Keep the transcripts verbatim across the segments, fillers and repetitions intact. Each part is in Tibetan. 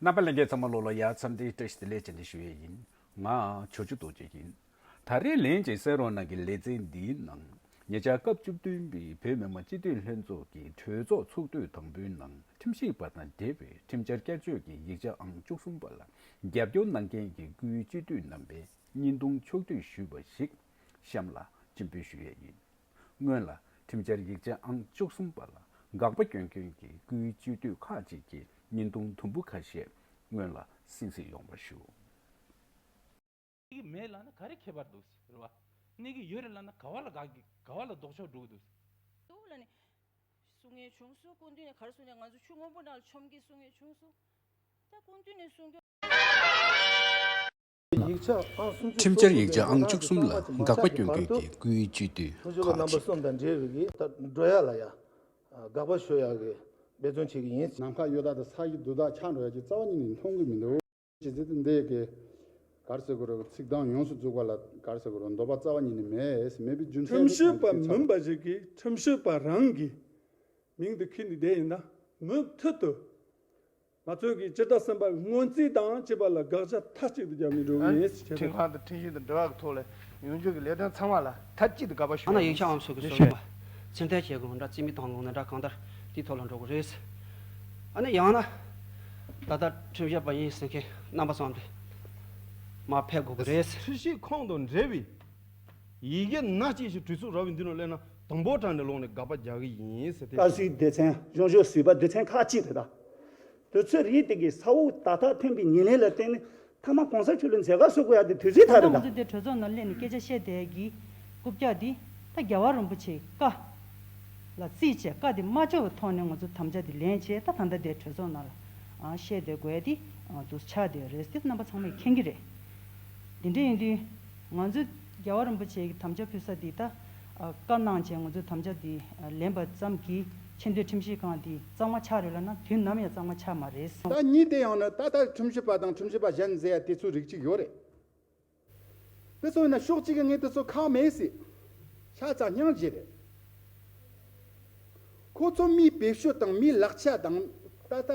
རྣམ་པ་ལྷན་རྒྱས་ཚང་མ་ལོ་ལོ་ཡ་འཚམས་འདྲི་བཀྲ་ཤིས་བདེ་ལེགས་བཅས་འདི་ཞུ་ཡས་ཡིན། ང་ཇོ་ཇོ་རྡོ་རྗེ་ཡིན། ད་རེས་ལན་གཅིག་གསན་རོགས་གནང་གི་ལེ་ཚན་འདིའི་ནང་ཉེ་ཆར་སྐབས་བཅུ་བདུན་པའི་བོད་མི་མང་སྤྱི་འཐུས་ལྷན་ཚོགས་ཀྱི་གྲོས་ཚོགས་ཚོགས་དུས་དང་པོའི་ནང་ཁྲིམས་ཞིབ་པ་དང་འབྲེལ་བའི་ཁྲིམས་འཆར་བསྐྱར་བཅོས་ཀྱི་ཡིག་ཆ་ཨང་བཅུ་གསུམ་པ་ལ་རྒྱབ་སྐྱོར་གནང་མཁན་གྱི་སྐུའི་སྤྱི་འཐུས་རྣམ་པས་བརྙན་ཐུང་ཕྱོགས་བསྡུས་ཞུས་པ་ཞིག་གཤམ་ལ་སྤྱན་འབུལ་ཞུ་ཡས་ཡིན། སྔོན་ལ་ཁྲིམས་འཆར་ཡིག་ཆ་ཨང་བཅུ་གསུམ་པ་ལ་དགག་པ་སྐྱོན་མཁན་གྱི་སྐུའི་སྤྱི་འཐུས་ཁག་ཅིག་གིས་བརྙན་ཐུང་དུམ་བུ་ཁ་ཤས་སྔོན་ལ་གསན་གཟིགས་ཡོང་བ་ཞུ། གནས་ཀྱི་མེད་ལབ་ན་ག་རེ་ཁྱད་པར་འདུག་ཟེར་བ། གནས་ཀྱི་ཡོད་རེད་ལབ་ན་ག་བ་ལ་དགག་གི་ག་བ་ལ་ལྡོག་ཕྱོགས་འགྲོ་གི་འདུག་ཟེར། འདུག་ལབ་ནས་གསུང་མཁན་བྱུང་སོང་། སྐུ་མདུན་ནས་ག་རེ་གསུངས་ནས་ང་ཚོ་ཆུ་སྔོན་པོ་ནང་ལ་མཆོང་གི་གསུང་མཁན་བྱུང་སོང་། ད་སྐུ་མདུན་ནས་གསུང་རྒྱུ། ཁྲིམས་འཆར་ཡིག་ཆ་ཨང་བཅུ་གསུམ་ལ་དགག་པ་སྐྱོན་མཁན་གྱི་སྐུའི་སྤྱི་འཐུས་ཁག་ཅིག་རྣམ་པ་གསུམ་དང་འབྲེལ་བའི་གི་ད་འགྲོ་ཡ་ལ་ཡ་དགག་པ་ཞུ་ཡ་གི་འབད་བརྩོན་བྱེད་ཀྱི་ཡིན། ནམ་མཁའ་གཡོ་ཟླ་དང་ས་གཞི་རྡུལ་དག་ཆགས་འགྲོ་ཡ་གི་རྩ་བ་ཉིད་ནས་མཐོང་གི་མི་འདུག་ཅི་ཟེར་ཏེ་འདི་གི་ག་རེ་ཟེར་དགོས་རེད། ཚིག་གདངས་ཡོངས་སུ་རྫོགས་པ་ལ་ག་རེ་ཟེར་དགོས་རེད། འདོད་པ་རྩ་བ་ཉིད་ནས་མེད། མེད་པའི་རྒྱུ་མཚན་ཁྲིམས་ཞིབ་པ་མིན་པ་ཞིག་གིས་ཁྲིམས་ཞིབ་པ་རང་གི་མིང་དུ་འཁྱེར་ནས་བསྡད་ཡིན་ན་མུ་མཐུད་དུ་ང་ཚོའི་གི་སྤྱི་ཟླ་གསུམ་པའི་སྔོན་རྩིས་དང་བཅས་པ་ལ་དགག་བྱ་མཐའ་གཅིག་ཏུ་རྒྱག་མི་འགྲོ་གི་ཡིན་ཞེས་ཁྲིམས་ཁང་དང་ཁྲིམས་ཞིབ་དང་འབྲེལ་བ་གི་ཐོག་ལ་ཡོང་རྒྱུ་གི་ལས་དོན་ཚང་མ་ལ་མཐའ་གཅིག་ཏུ་དགག་པ་ཞུ་ཨ་ན་ཡིག་ཆ་ཨང་སོ་གི་སོ་ཡོད་པ་ཚུལ་མཐུན་བྱེད་དགོས་འདྲ། རྩིས་མེད་བཏང་དགོས་འདྲ། གང་ལྟར་དེའི་ཐོག་ལ་འགྲོ་དགོས་རེད། ཨ་ནི་ཡང་ན་ད་ལྟ་ཁྲིམས་ཞིབ་པ་ཡིན་ཟེར་མཁན་རྣམ་པ་ཚང་དེ་མར་ཕེབས་དགོས་ཀྱི་རེད། ཁྲིམས་ཞིབ་ཁང་དང་འབྲེལ་བའི་ཡི་གེ་སྣ་གཅིག་ཞིག་གྲོས་ཚོགས་ར་བའི་མདུན་ལ་སླེབས་ན་དང་པོ་དྲངས་ནས་ལོག་ནས་དགག་པ་རྒྱག་གི་ཡིན་ཟེར་ཏེ། དཀར་གསུམ་སྡེ་ཚན་གཞུང་ཞབས་ཟུར་པ་སྡེ་ཚན་ཁག་ཅིག་རེད་ད། དུས་ཚོད་རིང་དེ་གའི་ས་འོག་ད་ཐག་འཐེན་པའི་ཉེར་ལེན་ལ་བརྟེན་ནས་མཐའ་མ་གོང་ས་མཆོག་ལ་མཛད་དགག་ཞུ་དགོས་ཡ་དེ་དུས་ཚོད་ད་ཐག་རེད་ད། ང་ཚོ་དེ་གྲོས་ཚོགས་ནང་སླེབས་ནས་སྐད་ཆ་བཤད་བསྡད་ཀྱི་རྐུབ་བཀྱག་འདི་ད་རྒྱལ་བ་རིན་པོ་ཆེའི་བཀའ་ལ་རྩིས་བྱས། བཀའ་དེ་མ་བཅག་པའི་ཐོག་ནས་ང་ཚོ་དམ་བཅའ་དེ་ལེན་བྱས། ད་ད་ལྟ་དེ་གྲོས་ཚོགས་ནང་ལ་ཨ་བཤད་བསྡད་དགོས་ཡ་དེ་ཨ་འདུག་ཆགས་བསྡད་ཡོད་རེད། དེ་རྣམ་པ་ཚང་མས་མཁྱེན་གྱི་རེད། དེ་འདྲ་ཡིན་དུས་ང་ཚོ་རྒྱལ་བ་རིན་པོ་ཆེ་གི་དམ་བཅའ་ཕུལ་ས་འདི་ད་ཨ་བཀའ་གནང་བྱས་ང་ཚོས་དམ་བཅའ་འདི་ཨ་ལེན་པ་ཙམ་གྱིས་ཆེས་མཐོའི་ཁྲིམས་ཞིབ་ཁང་འདི་གཙང་མ་ཆགས་རེད་ལབ་ན་དུས་ནམ་ཡང་གཙང་མ་ཆགས་མ་རེད། ད་གཉིས་དེ་ཡང་ན་ད་ལྟ་ཁྲིམས་ཞིབ་པ་དང་ཁྲིམས་ཞིབ་པ་གཞན་ཟེར་ཡ་དེ་ཚོའི་རིགས་གཅིག་ཡོད་རེད། དེ་ཚོ་ཡིན་ན་ཕྱོགས་གཅིག་གི་ངས་དེ་ཚོ་ཁག་མེད་ཟེར། ཤ་ཚ་སྙིང་རྗེ་རེད། ཁོ་ཚོ་མིའི་བེད་སྤྱོད་དང་མིའི་ལག་ཆ་དང་ད་ལྟ་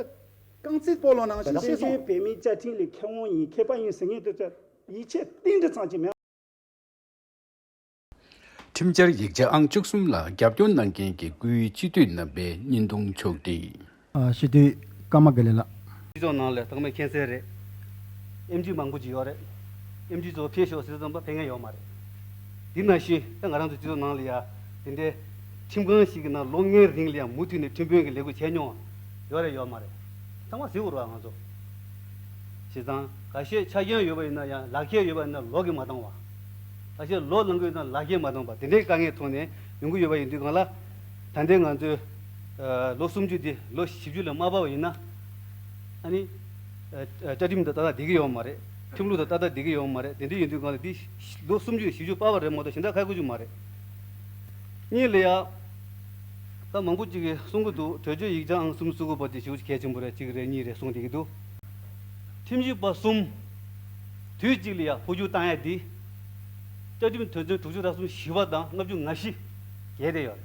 རྐང་རྩེད་སྤོ་ལོ་ནང་བཞིན་ད་ཤེས་སོང་། བོད་པའི་མི་བཅའ་ཁྲིམས་ལ་མཁས་དབང་ཡིན་མཁས་པ་ཡིན་ཟེར་མཁན་དེ་ཚོ་ཡིད་ཆེས་གཏིང་འདྲི་ཙམ་གྱིས་མེད། ཁྲིམས་འཆར་ཡིག་ཆ་ཨང་བཅུ་གསུམ་ལ་རྒྱབ་སྐྱོར་གནང་མཁན་གྱི་སྐུའི་སྤྱི་འཐུས་རྣམ་པའི་བརྙན་ཐུང་ཕྱོགས་སྒྲིག་ཨ་སྤྱི་འཐུས་ཀརྨ་དགེ་ལེགས་ལགས། སྤྱི་ཚོགས་ནང་ལ་ཚང་མས་མཁྱེན་གསལ་རེད། ཨེམ་ཆི་མང་པོ་ཅིག་ཡོད་རེད། ཨེམ་ཆི་ཚོ་ཕེབས་ཤོག་ཟེར་ཙམ་པ་ཕེབས་མཁན་ཡོད་མ་རེད། འདི་ནང་བཞིན་ད་ང་རང་ཚོ་སྤྱི་ཚོགས་ནང་ལ་ཡ་དེ་འདྲའི་ཁྲིམས་ཁང་ཞིག་གི་ནང་ལོ་ལྔའི་རིང་ལ་ཡང་མུ་མཐུད་ནས་ཁྲིམས་དཔོན་གྱི་ལས་ཁུར་བྱས་མྱོང་ཡོད་རེད་ཡོད་མ་རེད། ཚང་མ་གཟིགས་དགོས་རེད་བ་ང་ཚོ། བྱས་ཙང་ཁ་ཤས་ཆ་རྐྱེན་ཡོད་པ་ཡིན་ན་ཡང་ལག་ཁྱེར་ཡོད་པ་ཡིན་ན་ལོག་གི་མ་བཏང་བ། ཁ་ཤས་ལོ་ལོན་གྱི་ཡོད་ན་ལག་ཁྱེར་མ་བཏང་བ་དེ་འདྲའི་དཀའ་ངལ་ཐོག་ནས་ཡོང་གི་ཡོད་པ་ཡིན་དུས་སྒང་ལ། ད་ལྟའི་ང་ཚོའི་ཨ་ལོ་སུམ་ཅུ་དེ་ལོ་བཞི་བཅུ་ལ་མ་བབས་པ་ཡིན་ན། ཨ་ནི་ཨ་བཅའ་ཁྲིམས་དང་ཏག་ཏག་བསྡད་ཀྱི་ཡོད་མ་རེད། ཁྲིམས་ལུགས་དང་ཏག་ཏག་བསྡད་ཀྱི་ཡོད་མ་རེད། དེ་འདྲ་ཡིན་དུས་སྒང་ལ་འདི་ལོ་སུམ་ཅུ་བཞི་བཅུ་སྤར་བ་རེད་མ་གཏོགས་གཞན་དག་ཁག་ཁུར་ཅིག་མ་རེད། གཉིས་ལ་ཡ། ད་མང་པོ་ཅིག་གིས་གསུང་གི་འདུག་གྲོས་ཆོད་ཡིག་ཆ་ཨང་གསུམ་བཅུ་དགུ་པ་དེ་ཞེ་པོ་ཅིག་གལ་ཆེན་པོ་རེད། གཅིག་རེད་གཉིས་རེད་གསུང་བསྡད་ཀྱི་འདུག་ཁྲིམས་ཞིབ་པ་གསུམ་དུས་གཅིག་ལ་ཡ་འཕོ་འགྱུར་བཏང་ཡ་འདི་བཅའ་ཁྲིམས་དོན་ཚན་དྲུག་ཅུ་རེ་གསུམ་བཞི་པ་དང་ལྔ་བཅུ་ང་བཞི་འགལ་བསྡད་ཡོད་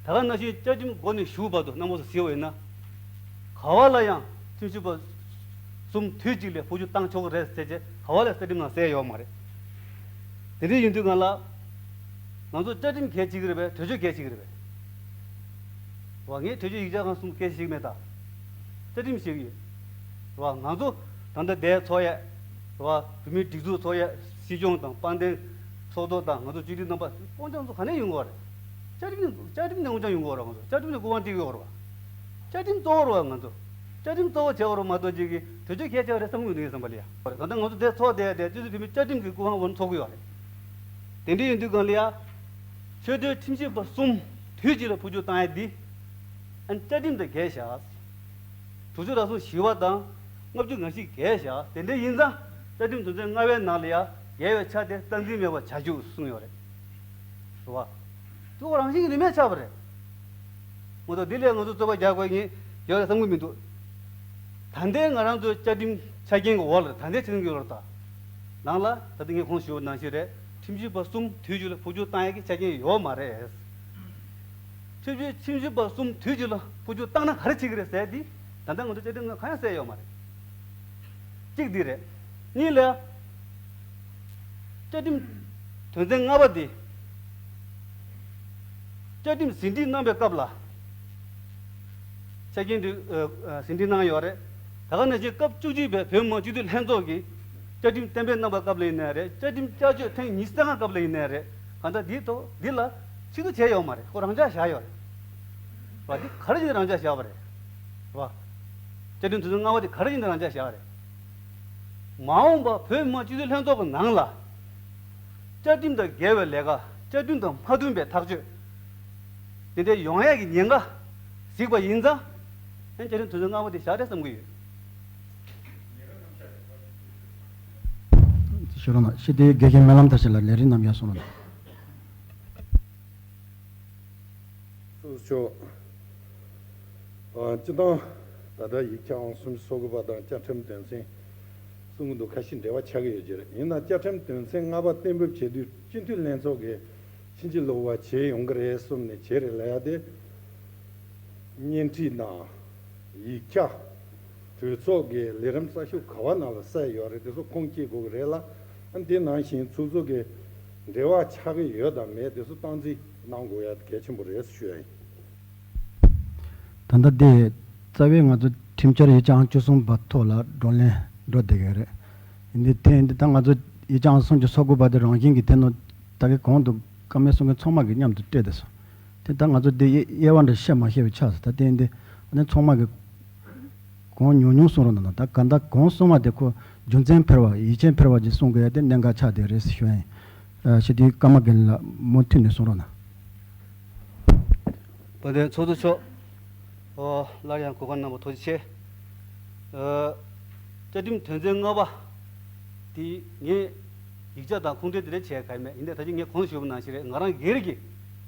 རེད། ད་ག་ནང་བཞིན་བཅའ་ཁྲིམས་འགོ་ནས་མཇུག་བར་དུ་རྣམ་པ་ཚོ་གཟིགས་པ་ཡིན་ན། ག་བ་ལ་ཡང་ཁྲིམས་ཞིབ་པ་གསུམ་དུས་གཅིག་ལ་འཕོ་འགྱུར་བཏང་ཆོག་གི་རེད་ཟེར་བྱས་ག་བ་ལ་རྩ་ཁྲིམས་ནང་གསལ་ཡོད་མ་རེད། དེ་འདྲ་ཡིན་དུས་སྒང་ལ། ང་ཚོ་བཅའ་ཁྲིམས་གལ་ཆེ་གི་རེད་པས། གྲོས་ཆོད་གལ་ཆེ་གི་རེད་པས། བ་ངས་གྲོས་ཆོད་ཡིག་ཆ་ཁང་གསུམ་སྐད་ཆ་བཤད་ཀྱི་མེད་ད། རྩ་ཁྲིམས་བཤད་ཀྱི་ཡོད། བ་ང་ཚོ་ད་ལྟ་འདིར་ཚོགས་ཡས། བ་བོད་མིའི་སྒྲིག་འཛུགས་ཚོགས་ཡས། སྲིད་སྐྱོང་དང་དཔལ་ལྡན་ཚོགས་གཙོ་དང་ང་ཚོ་སྤྱི་འཐུས་རྣམ་པ་སྤོང་ཆང་ཚོ་ག་ནས་ཡོང་གི་ཡོད་རེད། བཅའ་ཁྲིམས་བཅའ་ཁྲིམས་ནས་སྤོང་ཆང་ཡོང་གི་ཡོད་རེད། ང་ཚོ་བཅའ་ཁྲིམས་ནས་སྐུ་དབང་སྤྲད་ཀྱི་ཡོད་རེད་བ། བཅའ་ཁྲིམས་གཙོ་བོ་རེད་བ། ང་ཚོ་བཅའ་ཁྲིམས་གཙོ་བོ་བྱས་པ་རེད་མ་གཏོགས་ཅིག་གི་གྲོས་ཆོད་གལ་ཆེ་བ་རེད་བསམ་གྱི་མི་འདུག་ངའི་བསམ་པ་ལ་ཡ། ད་ལྟ་ང་ཚོ་འདིར་ཚོགས་བསྡད་ཡས་དེ་སྤྱི་ཚོགས་བོད་མིའི་བཅའ་ཁྲིམས་ཀྱི་སྐུ་དབང་འོག་ཚོགས་ཀྱི་ཡོད་རེད། དེ་འདྲ་ཡིན་དུས་སྒང་ལ་ཡ། ཆེས་མཐོའི་ཁྲིམས་ཞིབ་པ་གསུམ་དུས་གཅིག་ལ་འཕོ་འགྱུར་བཏང་ཡ་འདི། ཨ་ནི་བཅའ་ཁྲིམས་དང་འགལ་བཞག་དྲུག་ཅུ་རེ་གསུམ་བཞི་པ་དང་ལྔ་བཅུ་ང་བཞི་འགལ་བཞག་དེ་འདྲ་ཡིན་ཙང་བཅའ་ཁྲིམས་དོན་ཚན་ལྔ་པའི་ནང་ལ་ཡ་འགལ་བའི་ཆ་དེ་རྩ་འཛིན་མེད་པར་བྱ་རྒྱུ་གསུངས་ཡོད་རེད། རེད་བ། དེ་ཁོ་རང་བཞིན་གྱི་རིན་མེད་ཆགས་པ་རེད། མ་གཏོགས་འདི་ལས་ང་ཚོ་རྩོད་པ་རྒྱག་དགོས་ངེས་ཡོད་རེད་བསམ་གྱི་མི་འདུག་ད་ལྟའི་ང་རང་ཚོའི་བཅའ་ཁྲིམས་ཆ་རྐྱེན་གྱི་འོག་ལ་ད་ལྟའི་ཆ་རྐྱེན་གྱི་འོག་ལ་ད། ནང་ལ་ད་ལྟ་ངས་གོང་ཞུས་པ་ནང་བཞིན་རེད། ཁྲིམས་ཞིབ་པ་གསུམ་དུས་གཅིག་ལ་འཕོ་འགྱུར་བཏང་ཡག་གི་ཆ་རྐྱེན་ཡོད་མ་རེད། ཁྲིམས་ཞིབ་ཁྲིམས་ཞིབ་པ་གསུམ་དུས་གཅིག་ལ་འཕོ་འགྱུར་བཏང་ན་ག་རེ་བྱེད་ཀྱི་རེད་ཟེར་དེ། ད་ ད་ལྟ་ང་ཚོ་བཅའ་ཁྲིམས་ནང་གང་ཡང་གསལ་ཡོད་མ་རེད། གཅིག་འདི་རེད། གཉིས་ལ། བཅའ་ཁྲིམས་དོན་ཚན་ལྔ་པ་འདི། བཅའ་ཁྲིམས་ཟིན་བྲིས་གནང་བའི་སྐབས་ལ། ཆ་རྐྱེན་འདི་ཨ་ཨ་ཟིན་བྲིས་གནང་ཡོད་རེད། ད་ག་ནང་བཞིན་སྐབས་བཅུ་གཅིག་པའི་བོད་མི་མང་སྤྱི་འཐུས་ལྷན་ཚོགས་ཀྱིས་བཅའ་ཁྲིམས་གཏན་འབེབས་གནང་བའི་སྐབས་ལ་ཡིན་ནའི་རེད། བཅའ་ཁྲིམས་བསྐྱར་བཅོས་ཐེངས་ཉི་ཤུ་རྩ་ལྔ་སྐབས་ལ་ཡིན་ནའི་རེད། གང་ལྟར་འདིའི་ཐོག་འདི་ལ་ཆིག་སྒྲིལ་བྱས་ཡོད་མ་རེད། ཁོ་རང་འཇགས་བཞག་ཡོད་རེད། བ་འདི་ག་རེ་བྱས་ནས་རང་འཇགས་བཞག་པ་རེད། བ། བཅའ་ཁྲིམས་དོན་ཚན་ལྔ་པ་འདི་ག་རེ་བྱས་ནས་རང་འཇགས་བཞག་པ་རེད། མ་འོངས་པ་བོད་མི་མང་སྤྱི་འཐུས་ལྷན་ཚོགས་ཀྱི་ནང་ལ། བཅའ་ཁྲིམས་དང་འགལ་བའི་ལས་ཀ། བཅའ་ཁྲིམས་དང་མ་མཐུན་པའི་ཐག་གཅོད། དེ་འདྲ་ཡོང་ཡས་ཀྱི་ཉེན་ཁ་གཟིགས་པ་ཡིན་ཙང་། ཨ་ནི་བཅའ་ཁྲིམས་དོན་ཚན་ལྔ་པ་དེ་བཞག་རེད་བསམ་གྱི་ཡོད། ཞུ་རོགས་གནང་། ཞི་བདེའི་དགེ་རྒན་སྨོན་ལམ་མཐར་ཕྱིན་ལགས། ལས་རིམ་རྣམས་ཡར་སོང་རོགས་གནང་། ཚོགས་གཙོ་མཆོག་ཨ། སྤྱིར་བཏང་ད་ལྟ་ཡིག་ཆ་ཨང་སུམ་ཅུ་སོ་དགུ་པ་དང་བཅའ་ཁྲིམས་དོན་ཚན་གསུང་གི་འདུག་ཁ་ཤས་འབྲེལ་བ་ཆགས་ཀྱི་ཡོད་ཀྱི་རེད། ཡིན་ན་བཅའ་ཁྲིམས་དོན་ཚན་ལྔ་པ་གཏན་འབེབས་བྱེད་དུས་སྤྱི་འཐུས་ལྷན་ཚོགས་ཀྱིས་ཕྱིན་ཅི་ལོག་པ་བྱས་ཡོང་གི་རེད་གསུངས་ནས་བྱས་རེད་ལབ་ཡ་དེ། བརྙན་འཕྲིན་དང་ཡིག་ཆ། གྲོས་ཚོགས་ཀྱི་ལས་རིམ་གསར་ཤོག་ག་བ་ནང་ལ་གསལ་ཡོད་རེད། དེ་ཚོ་ཁུངས་སྐྱེལ་དགོས་ཀྱི་རེད་ལ། ཨ། དེ་ནང་བཞིན་ཚོགས་གཙོ་གི་འབྲེལ་བ་ཆགས་ཀྱི་ཡོད་དང་མེད་དེ་ཚོ་སྟངས་འཛིན་གནང་དགོས་ཡ་གལ་ཆེན་པོ་རེད་ཞུ་ཡ་ཡིན། ད་ལྟ་དེ་རྩ་བའི་ང་ཚོ་ཁྲིམས་འཆར་ཡིག་ཆ་ཨང་བཅུ་གསུམ་པ་ཐོག་ལ་བགྲོ་གླེང་འགྲོ་བསྡད་ཀྱི་རེད། ཡིན་དུས་དེ་ཡིན་དུས་ད་ང་ཚོ་ཡིག་ཆ་ཨང་སུམ་ཅུ་སོ་དགུ་པ་དེ་རང་བཞིན་གྱིས་དེ་ནང་ད་གའི་གོང་དུ་བཀའ་མོལ་གསུང་མཁན་ཚང་མ་གིས་མཉམ་དུ་སྤྲད་བསྡད་སོང་། དེ་ད་ང་ཚོ་དེ་དབྱེ་དབྱེ་བ་འདྲ་བཤད་མ་ཤེས་པའི་ཆགས་སོང་། ད་དེ་ཡིན་དུས་ཨ་ནི་ཚང་མ་གིས་གོང་ཉུང་ཉུང་གསུང་རོགས་གནང་། ད་ག་ད་གོང་གསུངས་པ་དེ་ཁོ་རྒྱུ་མཚན་འཕེར་བ་ཡིད་ཆེས་འཕེར་བ་ཅིག་གསུང་དགོས་ཡ་དེ་གནད་འགག་ཆགས་བསྡད་རེད་ཞུ་ཡ་ཡིན། ཞི་བདེའི་ཀརྨ་རྒན་ལགས་མུ་མཐུད་ནས་གསུང་རོགས་གནང་། དཔལ་ལྡན་ཚོགས་གཙོ་མཆོག་ཨོ། སླར་ཡང་གོ་སྐབས་གནང་བ་ཐུགས་རྗེ་ཆེ། ཨ། བཅའ་ཁྲིམས་དོན་ཚན་ལྔ་པ་དེ་ངས་ཡིག་ཆ་དང་ཁུངས་འདྲེན་དེ་འདྲ་བྱས་ག་མེད། ཡིན་ནའི་ད་ཅི་ངས་གོང་དུ་ཞུས་པ་ནང་བཞིན་རེད། ང་རང་སྒེར་གྱིས་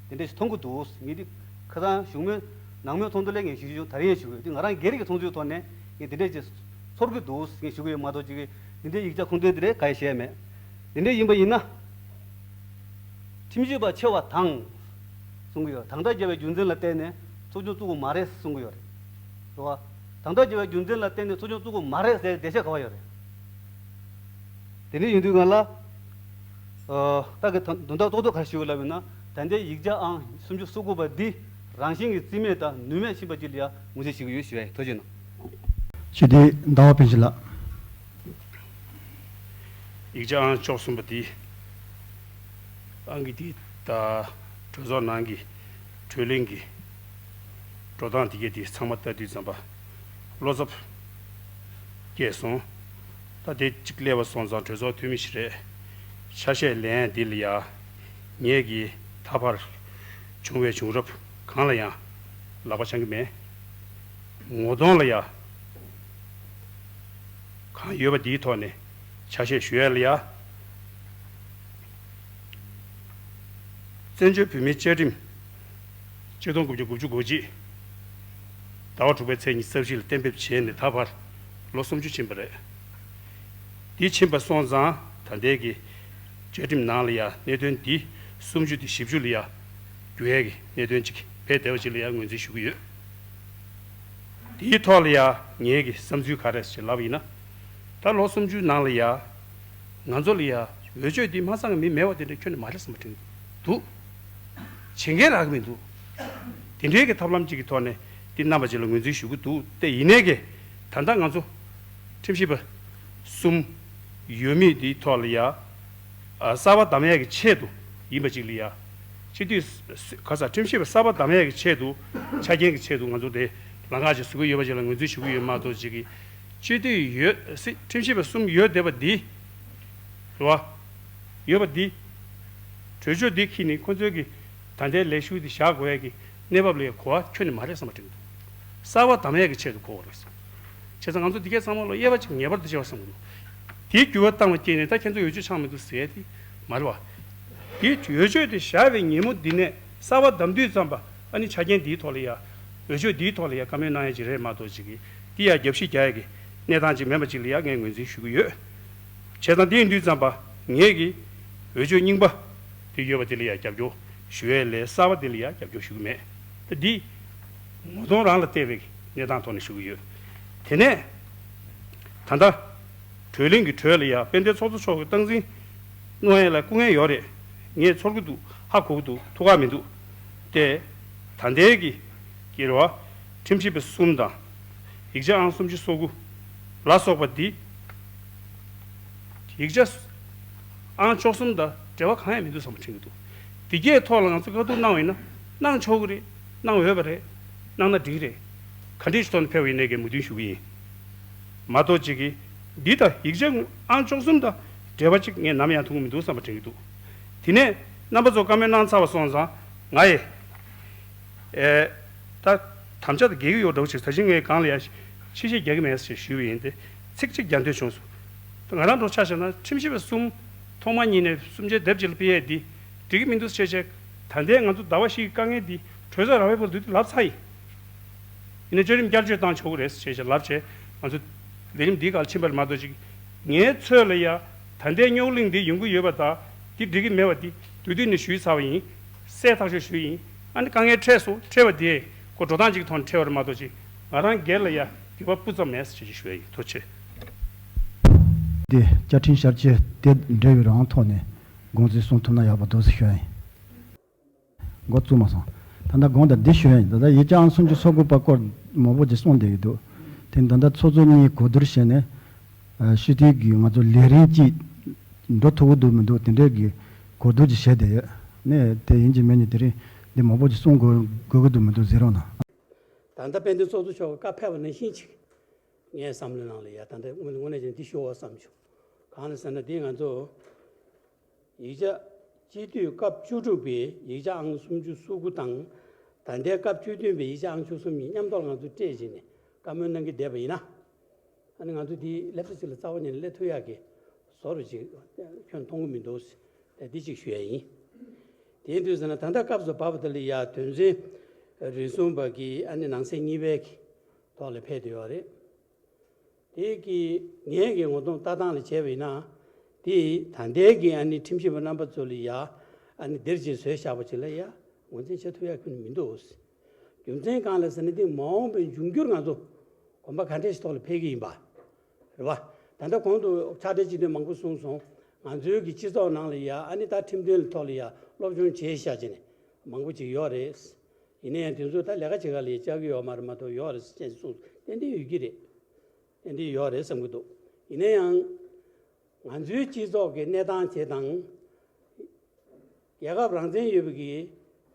དེ་འདྲ་ཞིག་མཐོང་གི་འདུག་ངས་འདི་ཁ་སང་བཞུགས་མོལ་ནང་མོལ་ཚོགས་འདུ་ལ་ངས་ཞུ་ཞུ་བྱུང་། ད་རེས་ཡང་ཞུ་གི་ཡོད། འདི་ང་རང་སྒེར་གྱི་མཐོང་ཚུལ་ཐོག་ནས་ངས་དེ་འདྲ་ཅིག་ཚོར་གྱི་འདུག་ངས་ཞུ་གི་ཡོད་མ་གཏོགས་ཅིག་གིས་འདི་འདྲའི་ཡིག་ཆ་ཁུངས་འདྲེན་དེ་འདྲ་ག་ཡེ་བཤད་མེད། དེ་འདྲ་ཡིན་པ་ཡིན་ན། ཁྲིམས་ཞིབ་པ་ཆེ་བ་དང་། གསུང་གི་ཡོད། དམ་དྲག་བྱས་པའི་རྒྱུ་མཚན་ལ་བརྟེན་ནས་ཚོགས་ཆུང་བཙུགས་དགོས་མ་རེད་གསུང་གི་ཡོད་རེད། རེད་བ། དམ་དྲག་བྱས་པའི་རྒྱུ་མཚན་ལ་བརྟེན་ནས་ཚོགས་ཆུང་བཙུགས་དགོས་མ་རེད་ཟེར་འགྲེལ་བཤད་ག་བ་ཡོད་རེད། དེ་འདྲ་ཡིན་དུས་ང་ལ། ཨ། ད་གི་ད་དོན་དག་རྡོག་རྡོག་ག་རེ་ཞུ་གི་ལབ་ཡོད་ན། ད་ལྟའི་ཡིག་ཆ་ཨང་སུམ་ཅུ་སོ་དགུ་པ་འདི་རང་བཞིན་གྱིས་རྩིས་མེད་དང་ནུས་མེད་ཕྱིན་པ་ཅིག་ལ་ཡང་ངོས་འཛིན་བྱེད་ཀྱི་ཡོད་ཞུ་ཡ་ཡིན། ཐུགས་རྗེ་གནང་། ཞི་བདེའི་ཟླ་བ་བན་ཆེན་ལགས། ཡིག་ཆ་ཨང་བཅུ་གསུམ་པ་དེ། ཨང་ཀི་དེ་ད་གྲོས་ཚོགས་ནང་གི་གྲོས་གླེང་གི་འགྲོ་སྟངས་དེ་གས་དེ་ཚང་མ་ལྟ་དུས་ཙམ་པ་བློ་འཚབ་སྐྱེས་སོང་། ད་དེ་གཅིག་སླེབས་པ་སོང་ཙང་གྲོས་ཚོགས་འཐུས་མི་ཞིག་རེད། ཆ་ཤས་ལེན་འདི་ལ་ཡ་ངེད་ཀྱིས་ད་བར་བྱུང་བའི་བྱུང་རབས་གང་ལ་ཡང་ལག་པ་འཆང་གི་མེད། ངོ་གདོང་ལ་ཡ་གང་ཡོད་པ་འདིའི་ཐོག་ནས་ཆ་ཤས་ཞུ་ཡ་ལ་ཡ། བཙན་བྱོལ་བོད་མིའི་བཅའ་ཁྲིམས་ཆིག་སྟོང་དགུ་བརྒྱ་དགུ་བཅུ་གོ་གཅིག་ཟླ་བ་དྲུག་པའི་ཚེས་ཉི་ཤུ་རྩ་བཞི་ལ་གཏན་འབེབས་བྱས་ནས་ད་བར་ལོ་སུམ་ཅུ་ཕྱིན་པ་རེད། འདི་ཕྱིན་པ་སོང་ཙང་ད་ལྟའི་གི་བཅའ་ཁྲིམས་ནང་ལ་ཡ་གནད་དོན་འདི་སུམ་ཅུ་དེ་བཞི་བཅུ་ལ་ཡ་འགྱུར་ཡས་ཀྱི་གནད་དོན་ཅིག་ཕེབས་བསྡད་པ་ཅིག་ལ་ཡ་ངོས་འཛིན་ཞུ་གི་ཡོད། དེའི་ཐོག་ལ་ཡ་ངེད་ཀྱི་བསམ་ཚུལ་ག་རེ་ཞིག་ལབ་ཡིན་ན། ད་ལོ་སུམ་ཅུའི་ནང་ལ་ཡ་ང་ཚོ་ལ་ཡ་འོས་ཆོས་འདི་མ་ཚང་གི་མི་མེད་པ་དེ་འདྲ་ཁྱོན་ནས་མ་རེད་བསམ་པ་དྲན་འདུག་བྱེད་མཁན་རག་གི་མི་འདུག་དེ་འདྲའི་གི་ཐབས་ལམ་ཅིག་གི་ཐོག་ནས་འདི་རྣམ་པ་ཅིག་ལ་ངོས་འཛིན་ཞུ་གི་འདུག་སྟེ། ཡིན་ནའི་གི་ད་ལྟ་ང་ཚོ་ཁྲིམས་ཞིབ་པ་གསུམ་ཡོད་མེད་འདིའི་ཐོག་ལ་ཡ། ཨ། གསར་པ་བདམས་ཡས་ཀྱི་ཆེད་དུ་ཡིན་པ་ཅིག་ལ་ཡ། སྤྱི་འཐུས་ས་ག་ས་ཁྲིམས་ཞིབ་པ་གསར་པ་བདམས་ཡས་ཀྱི་ཆེད་དུ་ཆ་རྐྱེན་གྱི་ཆེད་དུ་ང་ཚོ་དེ་ལམ་ཁ་ཅིག་བཟོ་གི་ཡོད་པ་ཅིག་ལ་ངོས་འཛིན་ཞུ་གི་ཡོད་མ་གཏོགས་ཅིག་གི། སྤྱི་འཐུས་ཡོད་སྲིད་ཁྲིམས་ཞིབ་པ་གསུམ་ཡོད་བསྡད་པ་འདི། རེད་བ། ཡོད་པ་འདི། གྲོས་ཆོད་འདི་འཁྱེར་ནས་ཁོ་ཚོའི་གི་ད་ལྟའི་ལས་ཞུགས་འདི་བཞག་དགོས་ཡས་ཀྱི་གནས་བབ་ལ་ཡ་གོ་བ་ཁྱོན་ནས་མ་རེད་བསམ་པ་དྲན་འདུག་གསར་པ་བདམས་ཡས་ཀྱི་ཆེད་དུ་གོ་བ་རེད། བྱས་ཙང་ང་ཚོ་འདི་གས་ཚང་མ་ལ་དབྱེ་བ་ཅིག་ངེས་པར་དུ་ཕྱེ་བ་བསམ་གྱི་འདུག་དེའི་འགྱུར་བ་བཏང་བ་སྐྱེས་ནས་ད་ཁྱེད་ཚོ་འོས་ཆོས་འཆང་མི་འདུག་ཟེར་ཡས་དེ་མ་རེད་བ། དེའི་འོས་ཆོས་དེ་བཞག་པའི་ཉིན་མོ་འདི་ནས་གསར་པ་བདམས་དུས་ཙམ་པ་ཨ་ནི་ཆ་རྐྱེན་འདིའི་ཐོག་ལ་ཡ། འོས་ཆོས་འདིའི་ཐོག་ལ་ཡ་བཀའ་མོལ་གནང་ཡས་ཅིག་རེད་མ་གཏོགས་ཅིག་གིས་འདི་ཡ་རྒྱབ་བཤིག་རྒྱག་ཡས་ཀྱི་གནས་སྟངས་ཅིག་མིན་པ་ཅིག་ལ་ཡ་ངས་ངོས་འཛིན་ཞུ་གི་ཡོད། བྱས་ཙང་དེ་ཡིན་དུས་ཙམ་པ་ངེད་ཀྱིས་འོས་ཆོས་རྙིང་པ་དེ་ཡོད་པ་དེ་ལ་ཡ་རྒྱབ་སྐྱོར་ཞུ་ཡས་ལས་གསར་པ་དེ་ལ་ཡ་རྒྱབ་སྐྱོར་ཞུ་གི་མེད། ད་འདི་ངོ་གདོང་རང་ལ་བལྟས་པའི་གནས་སྟངས་ཐོག་ནས་ཞུ་གི་ཡོད། དེ་ནས་ད་ལྟ་གྲོས་གླེང་གི་གྲོས་ལ་ཡ་དཔལ་ལྡན་ཚོགས་གཙོ་མཆོག་གི་སྟངས་འཛིན་གནང་ཡས་ལ་སྐུ་ངལ་ཡོད་རེད། ངས་ཚོར་གི་འདུག་ཧ་གོ་གི་འདུག་ཐུགས་ཁག་མི་འདུག་དེ་ད་ལྟའི་གི་གི་རེད་བ། ཁྲིམས་ཞིབ་པ་གསུམ་དང་ཡིག་ཆ་ཨང་སུམ་ཅུ་སོ་དགུ་ལ་སོགས་པ་འདི། ཡིག་ཆ་ཨང་བཅུ་གསུམ་དང་འབྲེལ་བ་གང་ཡང་མི་འདུག་བསམ་པ་དྲན་གྱི་འདུག་དེ་གའི་ཐོག་ལ་ང་ཚོ་བཀའ་བསྡུར་གནང་བ་ཡིན་ན་གནང་ཆོག་གི་རེད། གནང་འོས་པ་རེད། གནང་ན་འགྲིག་གི་རེད། ག་འདྲས་ཤིག་ཐོག་ནས་ཕེབས་པ་ཡིན་ནའི་གའི་མོས་མཐུན་ཞུ་གི་ཡིན། མ་གཏོགས་ཅིག་གིས་འདི་དང་ཡིག་ཆ་ཨང་བཅུ་གསུམ་དང་འབྲེལ་བ་ཅིག་ངས་ནམ་ཡང་མཐོང་གི་མི་འདུག་བསམ་པ་དྲན་གྱི་འདུག་དེ་ནས་རྣམ་པ་ཚོ་བཀའ་མོལ་གནང་ཚར་བ་སོང་ཙང་ང་ཡི། ཨེ། ད་དམ་བཅའ་དང་འགལ་གྱི་ཡོད་འདྲ་བོ་ཅིག་ད་གིན་ངས་གང་ལ་ཡང་ཕྱི་བཤད་རྒྱག་གི་མེད་ཟེར་ཞུས་པ་ཡིན་ཏེ། ཚིག་གཅིག་རྒྱག་འདོད་བྱུང་སོང་། ང་རང་འདྲ་ཆ་བཞག་ན་ཁྲིམས་ཞིབ་པ་གསུམ་ཐོག་མ་ཉིད་ནས་གསུམ་ཆའི་སྡེབ་གཅིག་ལ་ཕུད་ཡས་འདི་འགྲིག་གི་མི་འདུག་ཟེར་བྱས། ད་ལྟའི་ང་ཚོ་ཟླ་བ་བཞི་གི་དཀའ་ངལ་འདི་གྲོས་ཚོགས་ར་བའི་བར་དུ་འདི་ལབ་ཚར་ཡིན། ཡིན་ན་བཅའ་ཁྲིམས་བསྐྱར་བཅོས་བཏང་ཆོག་གི་རེད་ཟེར་བྱས་ལབ་བྱས། ང་ཚོ་ལས་རིམ་འདིའི་སྒང་ཕྱིན་པ་རེད་མ་གཏོགས་ཅིག་ངའི་ཚོད་ལ་ཡ། ད་ལྟའི་རྙོག་གླེང་འདི་ཡོང་གི་ཡོད་པ་དང་འདི་འགྲིག་གི་མེད་པ་འདི་དུས་དུས་ནས་ཞུས་ཚར་བ་ཡིན། གསལ་ཐག་ཆོད་ཞུས་ཡིན། ཨ་ནི་དཀའ་ངལ་འཕྲད་སོང་། འཕྲད་པ་དེ་ཁོ་འགྲོ་སྟངས་ཅིག་ཐོག་ནས་འཕྲད་པ་རེད་མ་གཏོགས་ཅིག་ང་རང་སྒེར་ལ་ཡ་འགྱོད་པ་སྤུ་ཙམ་མེད་ཟེར་ཞུ་ཡ་ཡིན། ཐུགས་རྗེ་ཆེ། འདི་བཅའ་ཁྲིམས་བསྐྱར་བཅོས་དེ་འབྲེལ་བའི་རང་ཐོག་ནས་དགོངས་ཚུལ་གསུང་ཐུབ་ན་ཡག་པོ་འདུག་ཟེར་ཞུ་ཡ་ཡིན། འགོ་བཙུགས་མ་སོང་། ད་ལྟ་དགོངས་དག་འདི་ཞུ་ཡ་ཡིན། ད་ལྟ་ཡིག་ཆ་ཨང་སུམ་ཅུ་སོ་དགུ་པ་སྐོར་མང་པོ་ཅིག་གསུངས་བསྡད་ཀྱི་འདུག་དེ་ད་ལྟ་ཚོགས་གཙོ་གཉིས་གོ་བསྡུར་བྱས་ནས། ཨ། སྤྱི་འཐུས་ཀྱི་ང་ཚོ་ལས་རིམ་གཅིག་འགྲོ་ཐུབ་ཀྱི་འདུག་མི་འདུག་དེ་འདྲའི་གི་གོ་བསྡུར་ཅིག་བྱས་བསྡད་ཡོད། ནས་དེ་ཡིན་གཅིག་མིན་གཅིག་དེ་རིང་འདི་མང་པོ་ཅིག་གསུང་དགོས་དགོས་ཀྱི་འདུག་མི་འདུག་གཟིགས་རོགས་གནང་། ད་ལྟ་དཔལ་ལྡན་ཚོགས་གཙོ་མཆོག་གི་བཀའ་ཕེབས་པ་ནང་བཞིན་ཅིག་ངའི་བསམ་བློའི་ནང་ལ་ཡ། ད་ལྟ་དངོས་གནས་ཀྱང་འདི་ཞུ་བ་བསམ་བྱུང་། གང་ལ་ཟེར་ན་འདི་ང་ཚོ། ཡིག་ཆ། སྤྱི་འཐུས་སྐབས་བཅུ་དྲུག་པའི་ཡིག་ཆ་ཨང་སུམ་ཅུ་སོ་དགུ་དང་། ད་ལྟའི་སྐབས་བཅུ་བདུན་པའི་ཡིག་ཆ་ཨང་བཅུ་གསུམ་གཉིས་མཉམ་དུ་ང་ཚོས་སྤྲད་བྱས་ནས་བཀའ་མོལ་གནང་གི་བསྡད་པ་ཡིན་ན། ཨ་ནི་ང་ཚོ་འདི་སླེབས་ས་ཅིག་ལ་རྩ་བ་ཉིད་ནས་སླེབས་ཐུབ་ཡག་གི་བཟོ་འདྲ་ཅིག་ཁྱོན་མཐོང་གི་མི་འདུག་ཟེར་ཏེ་འདི་ཅིག་ཞུ་ཡ་ཡིན། དེ་ཡིན་དུས་ཟེར་ན་ད་ལྟ་སྐབས་སུ་བབས་པ་དེ་ལ་ཡ་དོན་ཚན་རེ་ཟུང་བ་གི་ཨ་ནི་ནང་གསེས་གཉིས་པའི་གི་ཐོག་ལ་ཕེབས་བསྡད་ཡོད་རེད། དེ་གི་ངས་ཀྱི་ངོ་གདོང་ལྟ་སྟངས་ལ་བྱས་པ་ཡིན་ན། དེ་ད་ལྟའི་གི་ཨ་ནི་ཁྲིམས་ཞིབ་པ་རྣམ་པ་ཚོ་ལ་ཡ་ཨ་ནི་འདིར་ཅིག་བཟོས་བཞག་པ་ཅིག་ལ་ཡ་ངོས་འཛིན་བྱེད་ཐུབ་ཡ་ཁྱོན་ནས་མི་འདུག་རྒྱུ་མཚན་གང་ལ་ཟེར་ན་འདི་མ་འོངས་པའི་འབྱུང་འགྱུར་ང་ཚོ་གོམ་པ་ག་འདྲ་ཞིག་ཐོག་ལ་ཕེབས་ཀྱི་ཡིན་པ་རེད་བ། ད་ལྟ་གོང་དུ་ཕྱག་སྦྲེལ་སྤྱི་འཐུས་མང་པོ་གསུངས་སོང་། ང་ཚོའི་གི་སྤྱི་ཚོགས་ནང་ལ་ཡ་ཨ་ནི་ད་ཁྲིམས་དོན་ཐོག་ལ་ཡ་སློབ་སྦྱོང་བྱས་བཞག་བྱས་ནས་མང་པོ་ཅིག་ཡོད་རེད། ཡིན་ན་ཡང་དེ་ཚོ་ད་ལས་ཀ་བྱེད་ག་ལ་ཡ་བཅར་གི་ཡོད་མ་རེད་མ་གཏོགས་ཡོད་རེད་ཟེར་གསུངས། ཏན་ཏན་ཡོད་ཀྱི་རེད། ཏན་ཏན་ཡོད་རེད་བསམ་གྱི་འདུག་ཡིན་ན་ཡང་། ང་ཚོའི་སྤྱི་ཚོགས་ཀྱི་གནས་སྟངས་བྱས་དང་། རྒྱལ་ཁབ་རང་བཙན་ཡོད་པའི་གི་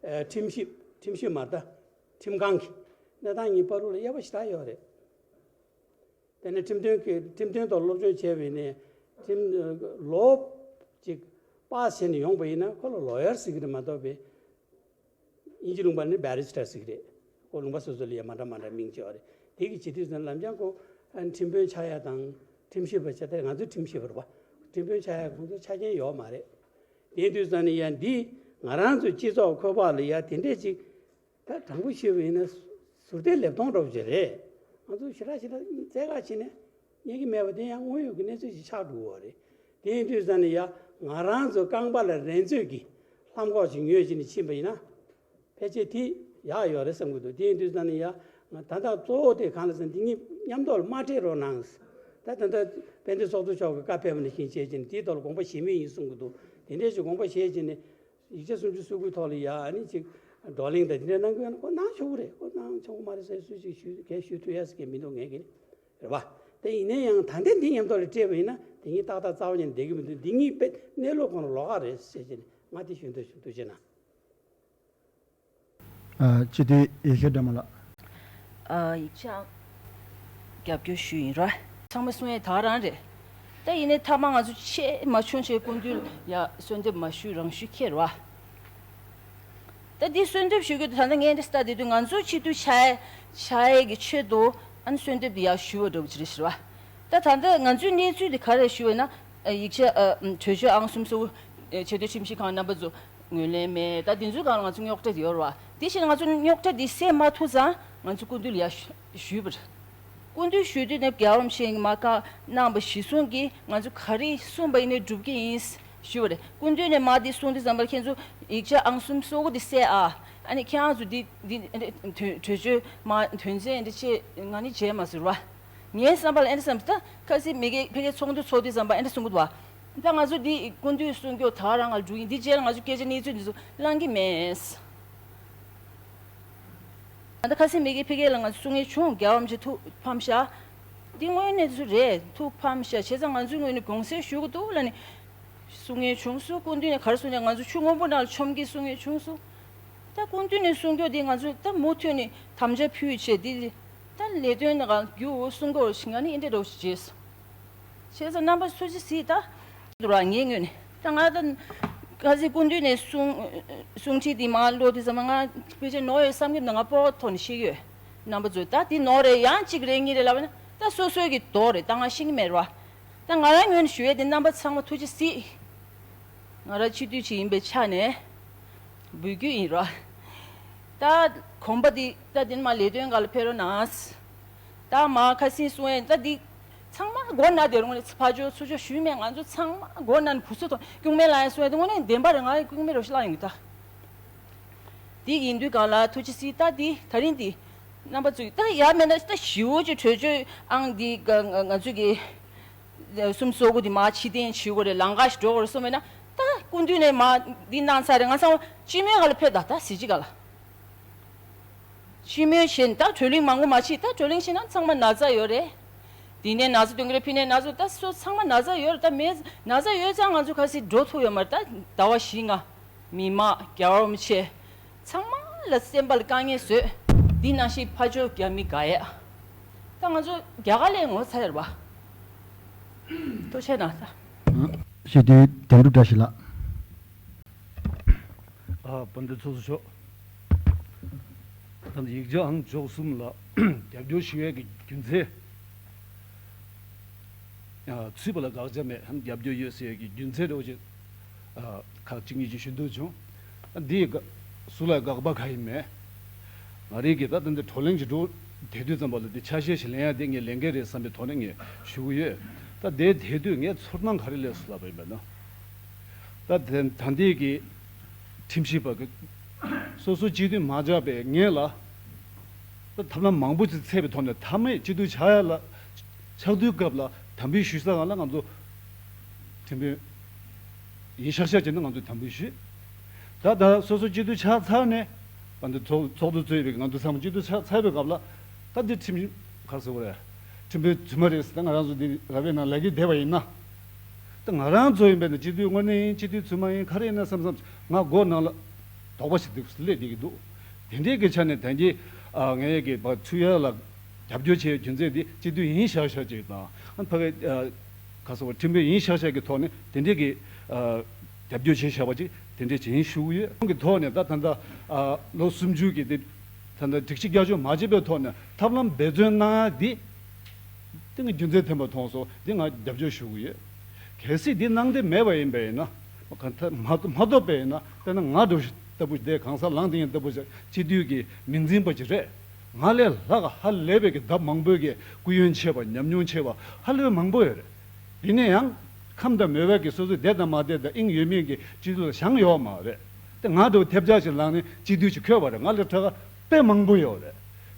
ཨ་ཁྲིམས་ཞིབ། ཁྲིམས་ཞིབ་མ་རེད་ད། ཁྲིམས་ཁང་གི་གནས་སྟངས་གཉིས་བར་དུ་ལ་དབྱེ་བ་ཞེ་དྲག་ཡོད་རེད། དེ་ནས་ཁྲིམས་དོན་གྱི་ཁྲིམས་དོན་ཐོག་སློབ་སྦྱོང་བྱས་པ་ཡིན་ནའི་ཁྲིམས་ལོ་གཅིག་པ་བྱས་ནས་ཡོང་པ་ཡིན་ན་ཁོ་ལ་ལོ་ཡར་ཟེར་གྱི་རེད་མ་གཏོགས་པའི། དབྱིན་ཇི་ལུང་པ་ནི་བེ་རི་སི་ཊར་ཟེར་གྱི་རེད། ཁོ་ལུང་པ་སོ་སོ་ལ་ཡ་མ་འདྲ་མ་འདྲ་མིང་བྱས་པ་རེད། དེ་གི་བྱེད་དུས་ཙམ་ལམ་སང་ཁོ་ཨ་ཁྲིམས་དཔོན་ཆགས་ཡ་དང་ཁྲིམས་ཞིབ་པ་ཆགས། ད་ང་ཚོའི་ཁྲིམས་ཞིབ་པ་རེད་པ། ཁྲིམས་དཔོན་ཆགས་ཡ་ཁོང་ཚོ་ཆ་རྐྱེན་ཡོད་མ་རེད། དེ་དུས་ཙམ་ནས་ཡ་འདི་ང་རང་ཚོའི་སྤྱི་ཚོགས་འཁོས་བག་ལ་ཡ་དེ་འདྲས་ཅིག་ད་དྲང་པོ་བཤད་པ་ཡིན་ན་ཟུར་བལྟས་ལེབ་མཐོང་འདྲ་པོ་ཅིག་རེད། ང་ཚོ་ཞེ་དྲག་ཞེ་དྲག་བཙལ་ག་ཕྱིན་ནས་རྙེད་ཀྱི་མེད་པ་དེ་ཡང་དངོས་ཡོད་ཀྱི་གནས་ཚུལ་ཞིག་ཆགས་འགྲོ་གི་ཡོད་རེད། དེ་ཡིན་དུས་ཙམ་ནས་ཡ་ང་རང་ཚོ་རྐང་པ་ལ་རན་ཚོད་ཀྱི་ལྷམ་གོག་ཅིག་ཉོས་བྱས་ནས་ཕྱིན་པ་ཡིན་ན། ཕལ་ཆེར་དེ་ཡག་ཡོད་རེད་བསམ་གྱི་འདུག་དེ་ཡིན་དུས་ཙམ་ནས་ཡ་ང་ད་ལྟ་གཙོ་བོ་དེ་གང་ལ་ཟེར་ན་འདི་གཉིས་མཉམ་དུ་ལ་མ་འཕྲད་རོགས་གནང་། ད་ད་ལྟ་དཔལ་ལྡན་ཚོགས་གཙོ་མཆོག་གི་བཀའ་ཕེབས་པ་ནང་བཞིན་བྱས་བྱས་ནས་དེའི་ཐོག་ལ་དགོངས་པ་བཞེས་མུས་ཡིན་གསུང་གི་འདུག་དེ་འདྲའི་ཞིག་དགོངས་པ་བཞེས་བྱས་ནས། ཡིག་ཆ་སུམ་ཅུ་སོ་དགུའི་ཐོག་ལ་ཡ་ཨ་ནི་ཅིག་བགྲོ་གླེང་དང་དེ་འདྲ་གནང་གི་ཡོད་ན་ཁོ་གནང་ཆོག་གི་རེད། ཁོ་གནང་ཆོག་གི་མ་རེད་ཟེར་སུས་ཅིག་ཞུ་གལ་ཞུ་ཐུབ་ཡ་ཟེར་གྱི་མི་འདུག་ངས་ཀྱི་རེད་པ། དེ་ཡིན་ན་ཡང་ད་ལྟ་འདི་མཉམ་དུ་ལ་སྤྲད་པ་ཡིན་ན་དེ་གཉིས་ཏག་ཏག་རྩ་བ་ཉིད་ནས་བསྡད་ཀྱི་མི་འདུག་འདི་གཉིས་དཔེ་གནས་ལུགས་ཁོ་ན་ལོགས་ཀ་རེད་ཟེར་བྱས་ནས་ང་དེ་ཞུ་འདོད་བྱུང་། ཐུགས་རྗེ་གནང་། ཨ། སྤྱི་འཐུས་ཡེ་ཤེས་སྒྲོལ་མ་ལགས། ཨ། ཡིག་ཆ་རྒྱབ་སྐྱོར་ཞུས་ཡིན་ར། ཚང་མས་གསུང་ཡས་དེ་ག་རང་རེད། ད་ཡིན་ནའི་མཐའ་མ་ང་ཚོ་ཆེས་མ་བྱུང་ཆེ་སྐུ་མདུན་ལ་ཡ་གསོལ་འདེབས་མ་ཞུས་རང་ཞུས་ཁྱེར་བ། ད་འདི་གསོལ་འདེབས་ཞུ་རྒྱུ་དེ་ད་ལྟ་ངས་འདི་ལྟ་བསྡད་དུས་ང་ཚོ་སྤྱི་འཐུས་ཆགས་ཆགས་ཡས་ཀྱི་ཆེད་དུ་ཨ་ནི་གསོལ་འདེབས་དེ་ཡ་ཞུ་བ་འདྲ་བོ་ཅིག་རེད་ཟེར་བ། ད་ད་ལྟ་ང་ཚོའི་གནས་ཚུལ་དེ་ག་རེ་ཞུ་བ་ཡིན་ན། ཡིག་ཆ་ཨ་གྲོས་ཆོད་ཨང་གསུམ་སོ་དགུ་ཆེས་མཐོའི་ཁྲིམས་ཞིབ་ཁང་རྣམ་པ་ཚོ་ངོས་ལེན་མེད། ད་དེ་ཚོའི་སྒང་ལ་ང་ཚོ་རྙོག་དྲ་དེ་ཡོད་རེད་བ། དེ་བཞིན་ང་ཚོ་རྙོག་དྲ་དེ་སེལ་མ་ཐུབ་ཙང་ང་ཚོ་སྐུ་མདུན་ལ་ཡ་ཞུ་ཞུས་པ་རེད། སྐུ་མདུན་ཞུས་དུས་ནས་རྒྱལ་བ་རིན་པོ་ཆེ་མ་བཀའ་གནང་བ་གཞིར་བཟུང་གིས་ང་ཚོ་ག་རེ་གསུངས་པ་ཡིན་ནའི་སྒྲུབ་ཀྱི་ཡིན་ཞུས་པ་རེད། སྐུ་མདུན་ནས་མ་དེ་གསུངས་དུས་ཙམ་པ་ལ་ཁྱེད་ཚོ་ཡིག་ཆ་ཨང་གསུམ་སོ་དགུ་དེ་སེལ་ཨ། ཨ་ནི་ཁྱེད་རང་ཚོ་འདི་འདི་འདི་གྲོས་གྲོས་ཆོད་མ་དོན་ཚན་འདི་ཆེ་ང་ནི་བརྗེད་མ་ཟེར་བ། ངའི་བསམ་པ་ལ་ཨེ་འདྲ་བསམ། ད་ཁ་སང་མི་སྒེར་ཕ་གིའི་ཚོགས་འདུ་ཚོགས་དུས་ཙམ་པ་ཨེ་འདྲ་གསུང་གི་འདུག་བ། ད་ང་ཚོ་འདི་སྐུ་མདུན་གསུང་སྐྱོར་ད་རང་ང་འགྲོ་ཡིན། འདི་རྗེས་ལ་ང་ཚོ་སྐད་ཆ་གནས་ཚུལ་འདི་ཚོ་བླང་གི་མེད། ད་ཁ་སང་མི་སྒེར་ཕ་གི་ལ་ང་ཚོ་གསུང་ཡས་བྱུང་། རྒྱལ་བ་རིན་པོ་ཆེ་ཐུགས་ཕམ་ཤག་འདི་དངོས་གནས་ཚུལ་རེད། ཐུགས་ཕམ་ཤག་བྱས་ཙང་ང་ཚོའི་ངོས་ནས་དགོངས་སེལ་ཞུ་གི་འདུག་ལབ་ནས་གསུང་ཡས་བྱུང་སོང་། སྐུ་མདུན་ནས་ག་རེ་གསུངས་ནས་ང་ཚོ་ཆུ་སྔོན་པོ་ནང་ལ་མཆོང་གི་གསུང་ཡས་བྱུང་སོང་། ད་སྐུ་མདུན་ནས་གསུང་རྒྱུ་འདི་ང་ཚོས་ད་མུ་མཐུད་ནས་དམ་བཅའ་ཕུལ་བྱས་འདི་ད་ལས་དོན་ནང་རྒྱུ་གསུང་སྐོར་ཞིག་ང་ནི་ཨེ་འདྲ་འདྲ་བོ་ཞིག་བྱས་སོང་། བྱས་ཙང་རྣམ་པ་ཚོས་ཅི་སྲིད་ད་འདུག་ར། ངའི་ངོས་ནས་ད་ང་ད་ཁ་སང་སྐུ་མདུན་ནས་གསུང་གསུང་ཁྲིད་འདི་མར་ཀློག་དུས་ཙམ་པ་ང་ཕལ་ཆེར་ནོར་ཡོད་བསམ་གྱི་མི་འདུག་ང་སྤོབས་པ་ཐོག་ནས་བཤད་ཀྱི་ཡོད། རྣམ་པ་ཚོས་ད་འདི་ནོར་རེད། ཡང་གཅིག་རེད་གཉིས་རེད་ལབ་ན་ད་སོ་སོའི་གི་དོགས་རེད། ད་ང་ཤེས་ཀྱི་མེད་ར། ད་ང་རང་ངོས་ནས་ཞུ་ཡས་དེ་རྣམ་པ་ཚང་མ་ཐུགས་རྗེ་གཟིགས། ང་རང་སྤྱི་འཐུས་ཅིག་ཡིན་པའི་ཆ་ནས་འབོད་སྐུལ་ཡིན་ར། ད་གོམ་པ་འདི་ད་དེ་ནས་མར་ལས་དོན་སྒང་ལ་ཕེབས་རོགས་གནང་། ད་མར་ཁ་སང་གསུང་ཡས་ད་འདི་ཚང་མ་མགོ་ན་དེ་རུང་ནས་ཕར་ཕྱོགས་ཚུར་ཕྱོགས་ཞུས་མེད། ང་ཚོ་ཚང་མ་མགོ་ན་ནས་བུ་སུ་དང་སྐྱུག་མེ་ལ་ཡང་གསུང་ཡས་དེ་དངོས་གནས་བདེན་པ་རེད། ང་ཡང་སྐྱུག་མེ་རོ་ཞིག་ལངས་ཡོང་གི་ད། འདི་ཡིན་དུས་གང་ལ་ཐུགས་རྗེ་གཟིགས། ད་འདི་ད་རིང་འདི་རྣམ་པ་ཚོས་ད་ཡ་མེད་ན་ད་ཞི་བོ་ཅིག་གྲོས་ཆོད་ཨང་འདི་ང་ང་ཚོས་ཀྱི་གསུམ་སོ་དགུ་འདི་མར་ཕྱིར་འཐེན་བྱེད་དགོས་རེད། ལམ་ཁ་ཞིག་འགྲོ་དགོས་རེད་གསུངས་མེད་ན། ད་སྐུ་མདུན་ནས་མར་འདི་གནང་ཚར་རེད། ང་ཚང་མ་སྤྱི་མོས་ག་ལ་ཕེབས། ད་ད་གཟི་བརྗིད་ག་ལ། སྤྱི་མོས་བྱས་ན་ད་བགྲོ་གླེང་མང་པོ་མ་བྱེད། ད་བགྲོ་གླེང་བྱས་ན་ཚང་མ་ན་ཚ་ཡོད་རེད། འདི་ནས་ན་ཚ་སྟོན་གྱི་རེད། ཕི་ནས་ན་ཚ། ད་སོ་ཚང་མ་ན་ཚ་ཡོད་རེད། ད་མེད་ན་ཚ་ཡོད་ཙང་ང་ཚོ་ཁ་སང་འགྲོ་ཐུབ་ཡོད་མ་རེད། ད་ཟླ་བ་བཞི་ལྔ་མི་མང་རྒྱལ་བ་རིན་པོ་ཆེ་ཚང་མ་ལ་སེམས་པ་ལ་དཀའ་ངལ་བཟོས། འདི་ནང་བཞིན་ཕར་ཕྱོགས་རྒྱ་མི་དགའ་ཡས། ད་ང་ཚོ་རྒྱ་གར་ལ་ངོ་ཚ་ཡོད་རེད་པ། ཐུགས་རྗེ་གནང་། ད་སྤྱི་འཐུས་དོན་གྲུབ་བཀྲ་ཤིས་ལགས། ཨ། དཔལ་ལྡན་ཚོགས་གཙོ་མཆོག་ད་ལྟ་ཡིག་ཆ་ཨང་བཅུ་གསུམ་ལ་རྒྱབ་སྐྱོར་ཞུ་ཡས་ཀྱི་རྒྱུ་མཚན། ཨ། ཚུད་པ་ལ་དགག་བྱ་མེད། རྒྱབ་སྐྱོར་ཡོད་ཟེར་ཡས་ཀྱི་རྒྱུ་མཚན་འདྲ་བོ་ཅིག་ཨ། ཁག་གཅིག་གཉིས་ཅིག་ཞུ་འདོད་བྱུང་། ཨ། འདི་ག་སུ་ལ་དགག་པ་གང་ཡང་མེད། ང་རང་གིས་ད་ལྟ་འདི་བགྲོ་གླེང་གི་འགྲོ་བསྡད་དུས་ཙམ་པ་ལ་འདི་ཆ་ཤས་ཤིག་ལེན་ཡ་དེ་ངས་ལེན་གྱི་རེད་བསམ་པའི་ཐོག་ནས་ངས་ཞུ་གི་ཡོད། ད་དེ་བསྡད་དུས་ངའི་ཚོར་སྣང་ག་རེ་སླེབས་སོང་ལབ་པ་ཡིན་པ་ན། ད་དེ་ད་ལྟའི་གི་ཁྲིམས་ཞིབ་པ་གི་སོ་སོ་སྤྱི་འཐུས་མ་ཆགས་པའི་སྔོན་ལ། ད་ཐབས་ལམ་མང་པོ་ཅིག་འཚོལ་བའི་ཐོག་ནས་མཐའ་མའི་སྤྱི་འཐུས་ཆགས་ཡ་ལ། ཆགས་དུས་སྐབས་ལ་དམ་འབུལ་ཞུ་ས་སྒང་ལ་ང་ཚོ་ཁྲིམས་དཔོན་ཡིན་ཤག་ཤག་བྱས་ན་ང་ཚོས་དམ་འབུལ་ཞུས། ད་ད་སོ་སོ་སྤྱི་འཐུས་ཆགས་ཚར་ནས་ང་ཚོ་ཚོགས་ཚོགས་འདུ་ཚོགས་པའི་ང་ཚོ་ཚང་མ་སྤྱི་འཐུས་ཆགས་ཚར་བའི་སྐབས་ལ། ད་འདི་ཁྲིམས་ག་རེ་ཟེར་དགོས་རེད། ཁྲིམས་དཔོན་རྫུན་མ་རེད་ཟེར། ད་ང་རང་ཚོ་འདི་ར་བའི་ནང་ལས་ཀྱི་བསྡད་པ་ཡིན་ན། ད་ང་རང་ཚོ་ཡིན་པས་ན་སྤྱི་འཐུས་དངོས་གནས་ཡིན། སྤྱི་འཐུས་རྫུན་མ་ཡིན། ག་རེ་ཡིན་ན་བསམ་བསམ་ང་མགོ་ནང་ལ་དོགས་པ་ཞིག་འདུག་སླེབས་བསྡད་ཀྱི་འདུག་དེ་འདྲའི་གི་ཆ་ནས་ད་གིན་ཨ་ངས་ཀྱི་བ་ཚུགས་ཡ་ལ་རྒྱབ་སྐྱོར་བྱས་རྒྱུ་མཚན་འདི་སྤྱི་འཐུས་ཡིན་ཤག་ཤག་ཅིག་དང་། ཨ་ཕ་གི་ཨ་ག་སོ་ཁྲིམས་དཔོན་ཡིན་ཤག་ཤག་གི་ཐོག་ནས་དེ་འདྲའི་གི་ཨ་རྒྱབ་སྐྱོར་བྱས་བཞག་པ་ཅིག་དེ་འདྲའི་ཅིག་ཡིན་ཞུ་གི་ཡོད། ཁོང་གི་ཐོག་ནས་ད་ད་ལྟ་ཨ་ལོ་སུམ་ཅུ་གི་དེ་ད་ལྟ་སྒྲིག་གཞི་བསྐྱར་བཅོས་མ་བྱས་པའི་ཐོག་ནས་ཐབས་ལམ་འབད་བརྩོན་གནང་ཡ་འདི། དེ་ངས་རྒྱུ་མཚན་ཐོན་པ་མཐོང་སོང་། འདི་ང་རྒྱབ་སྐྱོར་ཞུ་གི་ཡོད། གལ་སྲིད་འདི་གནང་འདོད་མེད་པ་ཡིན་པ་ཡིན་ན། གང་ལྟར་མ་མ་གཏོགས་པ་ཡིན་ན། དཔེར་ན་ང་འདྲ་ཞིག་ལྟ་བུ་དེ་གང་ཟག་ལངས་དེ་ཡིན་ལྟ་བུ་ཞིག་སྤྱི་འཐུས་ཀྱི་མིང་འཛིན་པ་ཅིག་རེད། ང་ལས་ལྷག་ཧ་ལས་པའི་གི་ལྡབ་མང་པོའི་གི་སྐུ་ཡོན་ཆེ་བ་ཉམས་མྱོང་ཆེ་བ་ཧ་ལས་པའི་མང་པོ་ཡོད་རེད། ཡིན་ན་ཡང་ཁམས་དང་མོས་པའི་གི་སོ་སོའི་བདེ་དང་མ་བདེ་དང་དབྱིངས་ཡོད་མེད་ཀྱི་སྤྱི་འཐུས་ལ་བཞེངས་ཡོད་མ་རེད། དེ་ང་འདྲ་བོ་ཐེབས་ཆག་ཅིག་ལངས་ནས་སྤྱི་འཐུས་ཅིག་འཁོད་པ་རེད། ང་ལས་ཕྲ་ག་དཔེ་མང་པོ་ཡོད་རེད།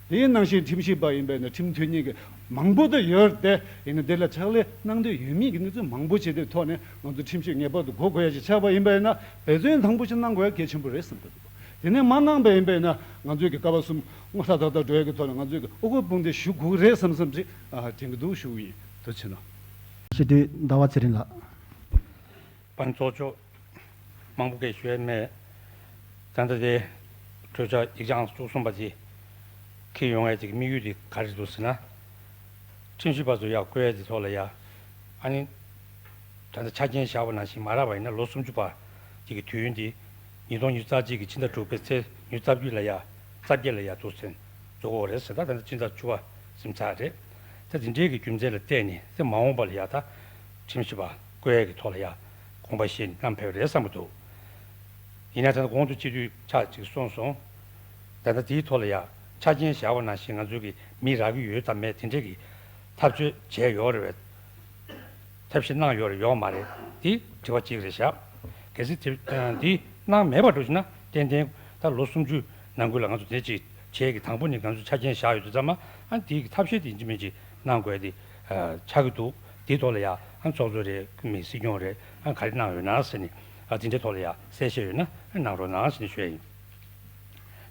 དེའི་ནང་བཞིན་ཁྲིམས་ཞིབ་པ་ཡིན་པས་ན་ཁྲིམས་མཐུན་གཉིས་ཀྱི་མང་པོ་དུ་ཡོད་དེ། ཡིན་ན་དེ་ལ་ཕྱག་ལས་གནང་འདོད་ཡོད་མེད་ཀྱི་གནས་ཚུལ་མང་པོ་བྱས་དེ་ཐོག་ནས་ང་ཚོ་ཁྲིམས་ཞིབ་ངེས་པར་དུ་གོ་དགོས་ཡ་ཞིག་ཆགས་པ་ཡིན་པས་ན་འབད་བརྩོན་དང་པོ་ཞིག་གནང་དགོས་ཡ་གལ་ཆེན་པོ་རེད་བསམ་གྱི་འདུག་དེ་ནས་མ་གནང་པ་ཡིན་པས་ན་ང་ཚོས་ཀྱི་ཀ་བ་གསུམ་སྔོན་ལ་ཏག་ཏག་འགྲོ་ཡ་གི་ཐོག་ནས་ང་ཚོས་ཀྱི་ཨོ་དགོས་དཔུང་སྡེ་ཞུ་དགོས་ཀྱི་རེད་བསམ་བསམ་ཅིག་དྲན་གྱི་འདུག་ཞུ་གི་ཡིན། ཐུགས་རྗེ་ཆེ་གནང་། སྤྱི་འཐུས་ཟླ་བ་ཚེ་རིང་ལགས། དཔལ་ཚོགས་གཙོ། མང་པོ་སྐད་ཞུ་ཡས་མེད། ད་ལྟ་དེ་གྲོས་ཆོད་ཡིག་ཆ་ཨང་བཅུ་གསུམ་པ་དེ་འཁྱེར་ཡོང་ཡས་དེ་གི་དམིགས་ཡུལ་དེ་ག་རེ་འདུག་ཟེར་ན། ཁྲིམས་ཞིབ་པ་ཚོ་ཡར་བསྐོ་ཡས་དེ་ཐོག་ལ་ཡ། ཨ་ནི། ད་ལྟ་ཆ་རྐྱེན་བཞག་པ་ནང་བཞིན་མ་རག་པ་ཡིན་ན་ལོ་སུམ་ཅུ་པ་དེ་གི་དུས་ཡུན་དེ། ཉིས་སྟོང་ཉི་ཤུ་རྩ་གཅིག་གི་ཕྱི་ཟླ་དྲུག་པའི་ཚེས་ཉི་ཤུ་རྩ་བརྒྱད་ལ་ཡ། རྩ་བརྒྱད་ལ་ཡ་འདུག་ཟེར། འཇོག་གི་རེད་ཟེར། ད་ད་ལྟ་ཕྱི་ཟླ་བཅུ་པ་ཟིན་ཚར་རེད། ད་དེ་འདྲའི་གི་རྒྱུ་མཚན་ལ་བརྟེན་ནས་དེ་མ་འོངས་པ་ལ་ཡ་ད། ཁྲིམས་ཞིབ་པ་བསྐོ་ཡས་ཀྱི་ཐོག་ལ་ཡ། དགོངས་པ་བཞེས་ནས་བསྣམས་ཕེབས་རེད་བསམ་གྱི་འདུག་ཡིན་ན་ད་ལྟ་གོང་དུ་སྤྱི་འཐུས་ཁག་ཅིག་གསུངས་སོང་། ད་ལྟ་དེའི་ཐོག་ལ་ཡ། ཆ་རྐྱེན་བཞག་པ་ནང་བཞིན་ང་ཚོའི་གི་མི་རག་གི་ཡོད་དམ་མེད་དེ་འདྲའི་གི་ཐག་གཅོད་བྱས་ཡོད་རེད་པས། ཐབས་ཤེས་གནང་ཡོད་རེད་ཡོད་མ་རེད། དེ་དྲི་བ་གཅིག་རེད་བཞག་གལ་སྲིད་དེ་དེ་གནང་མེད་པ་འགྲོ་ཕྱིན་ན་ཏན་ཏན་ད་ལོ་སུམ་ཅུ་ནང་ཁུལ་ལ་ང་ཚོ་དེ་ཅིག་ བྱས་ཀྱི་དང་པོ་ནས་ང་ཚོས་ཆ་རྐྱེན་བཞག་ཡོད་དུས་ཙམ་པ། ཨ་དེའི་གི་ཐབས་ཤེས་དེ་ཡིན་གཅིག་མིན་གཅིག་གནང་དགོས་དེ་ཆགས་ཀྱི་འདུག་དེའི་ཐོག་ལ་ཡ་ཨ་ཚོགས་གཙོ་རེད། མི་སྲིད་སྐྱོང་རེད། ཨ་ག་རེ་གནང་ཡོད་ན་ཟེར་ནས། ཨ་དེ་འདྲའི་ཐོག་ལ་ཡ་གསལ་བཤད་ཡོད་ན་གནང་རོགས་གནང་ཟེར་ནས་ཞུ་ཡ་ཡིན།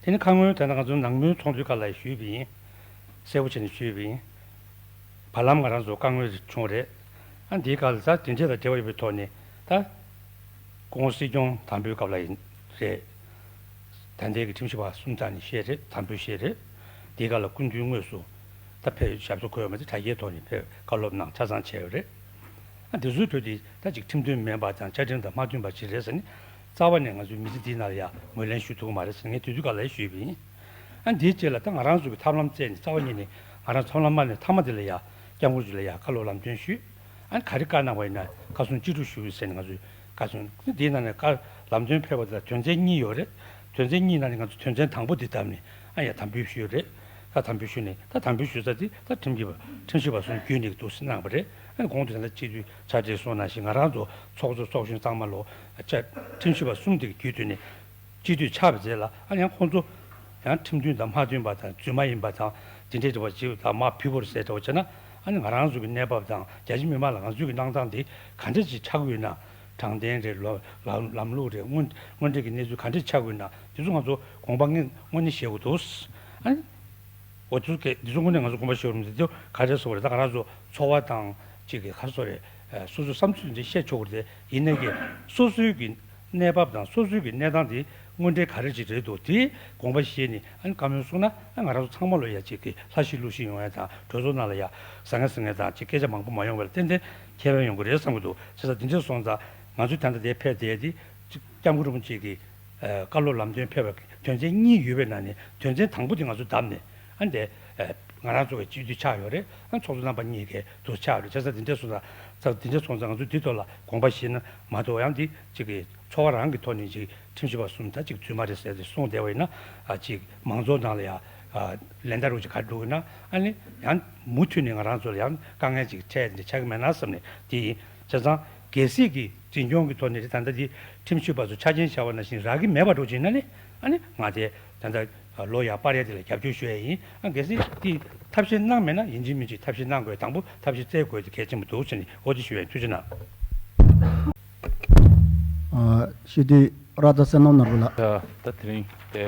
དེ་ནི་ཁ་སྔོན་ད་ལྟ་ང་ཚོ་ནང་མོལ་ཚོགས་འདུའི་སྐབས་ལ་ཞུས་པ་ཡིན། གསལ་པོ་བྱས་ནས་ཞུས་པ་ཡིན། བར་ལམ་ང་རང་ཚོ་དཀའ་ངལ་བྱུང་རེད། ཨ་འདིའི་སྐབས་ལ་ད་དེ་འདྲ་དང་འབྲེལ་བ་ཡོད་པའི་ཐོག་ནས་ད། སྐུ་ངོ་སྲིད་སྐྱོང་དམ་འབུལ་སྐབས་ལ་ཡིན་རེད། ད་ལྟའི་གི་ཁྲིམས་ཞིབ་པ་གསུམ་ཙམ་ནས་བཤད་རེད། དམ་འབུལ་བཤད་རེད། དེའི་སྐབས་ལ་སྐུ་མདུན་དངོས་སུ་ད་ཕེབས་ཞབས་སོར་འཁོད་ཡོད་མ་རེད། དྲ་རྒྱའི་ཐོག་ནས་ཕེབས་བཀའ་སློབ་གནང་ཆ་ཚང་བྱས་ཡོད་རེད། ཨ་འདི་ཚོའི་ཁྲོད་དེ་ད་ཅིག་ཁྲིམས་མཐུན་མིན་པ་དང་བཅའ་ཁྲིམས་དང་མ་མཐུན་པ་ཅིག་རེད་ཟེར་ནས། རྩ་བ་ནས་ང་ཚོའི་མི་ཚེ་འདིའི་ནང་ལ་ཡ་ངོས་ལེན་ཞུ་ཐུབ་ཀྱི་མ་རེད་ཟེར་ངས་དེ་དུས་སྐབས་ལ་ཡ་ཞུས་པ་ཡིན། ཨ་འདིའི་རྗེས་ལ་ད་ང་རང་ཚོ་གི་ཐབས་ལམ་བཙལ་ནས་རྩ་བ་ཉིད་ནས་ང་རང་ཐབས་ལམ་མ་ནས་མཐའ་མ་དེ་ལ་ཡ་སྐྱབས་མགོན་ཚོ་ལ་ཡ་བཀའ་སློབ་ལམ་སྟོན་ཞུས། ཨ་ག་རེ་བཀའ་གནང་བ་ཡིན་ན་བཀའ་གསུང་ཅི་སྒྲུབ་ཞུ་ཟེར་ནས་ང་ཚོས་བཀའ་གསུང་དེའི་ནང་ནས་བཀའ་ལམ་སྟོན་ཕེབས་པ་དེ་ལ་དོན་ཚན་གཉིས་ཡོད་རེད། དོན་ཚན་གཉིས་ནང་ནས་ང་ཚོ་དོན་ཚན་དང་པོ་འདི་བདམས་ནས། ཨ་ཡ་དམ་འབུལ་ཞུས་རེད། ད་དམ་འབུལ་ཞུས་ནས་ད་དམ་འབུལ་ཞུ་ས་དེ་ད་ཁྲིམས་ཞིབ་པ་ཁྲིམས་ཞིབ་པ་གསུམ་བརྒྱུད་ནས་འདུག་སེ་གནང་བ་རེད། ཨ་གོང་དུ་ད་ལྟ་སྤྱི་འཐུས་ཕྱག་སྦྲེལ་གསུངས་ནང་བཞིན་ང་རང་ཚོ་ཚོགས་གཙོ་ཚོགས་གཞོན་ཚང་མ་ལོ། ཁྲིམས་ཞིབ་པ་གསུམ་དེ་གི་བརྒྱུད་དུ་ནས། སྤྱི་འཐུས་ཆགས་པའི་རྗེས་ལ་ཨ་ནི་ཡང་ཁོང་ཚོ་ཡང་ཁྲིམས་མཐུན་དང་མ་མཐུན་པ་དང་རྫུན་མ་ཡིན་པ་དང་དེ་འདྲའི་འདྲ་བ་ཅིག་དང་མར་ཕུད་པོ་རེད་ཟེར་འདྲ་བ་བྱས་ན། ཨ་ནི་ང་རང་ཚོ་གི་གནས་བབ་དང་རྒྱ་ཆེ་མི་མང་ལ་ང་ཚོའི་གི་གནང་སྟངས་དེ་ག་འདྲ་ཅིག་ཆགས་ཀྱི་ཡོད་ན། དྲང་བདེན་རེད། ལམ་ལམ་ལུགས་རེད། དངོས་དངོས་འབྲེལ་གྱི་གནས་ཚུལ་ག་འདྲ་ཆགས་ཀྱི་ཡོད་ན་དེ་ཚོ་ང་ཚོ་དགོངས་པ་དངོས་དངོས་གནས་བཞེས་དགོས་འདུག་ཨ་ནི། འོ་དེ་ཚོ་གས་དེ་ཚོ་དངོས་གནས་ང་ཚོ་དགོངས་པ་བཞེས་དགོས་རེད། དེ་ཚོ་ག་རེ་ཟེར་བ་རེད། ད་ང་རང་ཚོ་ཚོར་བ་དང་གཅིག་གི་ག་རེ་ཟེར་རེད། སོ་སོའི་བསམ་ཚུལ་འདི་བཤད་ཆོག་གི་རེད། ཡིན་ནའི་གི་སོ་སོའི་གི་གནས་བབ་དང་སོ་སོའི་གི་གནས་སྟངས་དེ་དངོས་འབྲེལ་ག་རེ་ཅིག་རེད་འདུག་དེ་དགོངས་པ་བཞེས་ནས་ཨ་ནི་བཀའ་མོལ་གསུངས་ན་ཨ་ང་རང་ཚོ་ཚང་མ་ལོ་ཡ་གཅིག་གི་ལྷ་ཞིག་ཀླུ་ཞིག་ཡོང་ཡ་དང་གྲོས་ཚོགས་ནང་ལ་ཡ་ཟང་ངེ་ཟིང་ངེ་དང་གཅིག་སྐད་ཆ་མང་པོ་མ་ཡོང་བ་ལ་ཏན་ཏན་ཁེ་ཕན་ཡོང་གི་རེད་བསམ་གི་འདུག་བྱས་ཙང་དེ་འདྲ་སོང་ཙང་ང་ཚོའི་ད་ལྟ་དེ་ཕེབས་བསྡད་དེ་གཅིག་སྐྱབས་མགོན་རིན་པོ་ཆེ་གི་བཀའ་སློབ་ལམ་སྟོན་ཕེབས་པ་དོན་ཚན་གཉིས་ཡོད་པའི་ནང་ནས་དོན་ཚན་དང་པོ་དེ་ང་ཚོ་བདམས་ནས་ཨ་ནི་དེ། ང་རང་ཚོ་གི་སྤྱི་འཐུས་ཆགས་ཡོད་རེད། ཨ་ཚོགས་གཙོ་རྣམ་པ་གཉིས་ཀའི་དུ་ཆགས་རེད། བྱས་ཙང་དེ་འདྲ་སོང་ཙང་ཙང་དེ་འདྲ་སོང་ཙང་ང་ཚོས་དེ་ཐོག་ལ་དགོངས་པ་བཞེས་ན་མ་གཏོགས་ཡང་དེ་གཅིག་གི་ཚོར་བ་རང་གི་ཐོག་ནས་ཅིག་ཁྲིམས་ཞིབ་པ་གསུམ་ད་ཅིག་རྫུན་མ་རེད་ཟེར་ཏེ་གསུངས་བསྡད་པ་ཡིན་ན། ཨ་ཅིག་མང་ཚོགས་ནང་ལ་ཡང་ཨ་ལན་བརྡ་རུ་ཅིག་ག་རེ་འགྲོ་གི་ན། ཨ་ནི་ཡང་མུ་མཐུད་ནས་ང་རང་ཚོ་ལ་ཡང་དཀའ་ངལ་ཅིག་འཕྲད་ནས་ཆགས་ཀྱི་མེད་ན་བསམ་ནས་དེ་ཡིན། བྱས་ཙང་གལ་སྲིད་ཀྱི་འཛིན་སྐྱོང་གི་ཐོག་ནས་ད་ལྟ་དེ་ཁྲིམས་ཞིབ་པ་ཚོ་ཆ་རྐྱེན་བཞག་པ་ནང་བཞིན་རག་གི་མེད་པ་འགྲོ་ཅིག་ན་ནི། ཨ་ནི་ང་དེ་ད་ལྟ་ལོ་ཡར་སྤར་ཡ་དེ་ལ་རྒྱབ་སྐྱོར་ཞུ་ཡ་ཡིན། ཨ་གལ་སྲིད་དེ་ཐབས་ཤེས་གནང་མེད་ན་ཡིན་གཅིག་མིན་གཅིག་ཐབས་ཤེས་གནང་དགོས། དང་པོ་ཐབས་ཤེས་བཙལ་དགོས་དེ་གལ་ཆེན་པོ་འདུག་ཟེར་ནས་འོ་དེ་ཞུ་ཡ་ཡིན། ཐུགས་རྗེ་གནང་། ཨ་སྤྱི་འཐུས་ར་ད་བསོད་ནམས་ནོར་བུ་ལགས། ད་ད་དེ་རིང་དེ་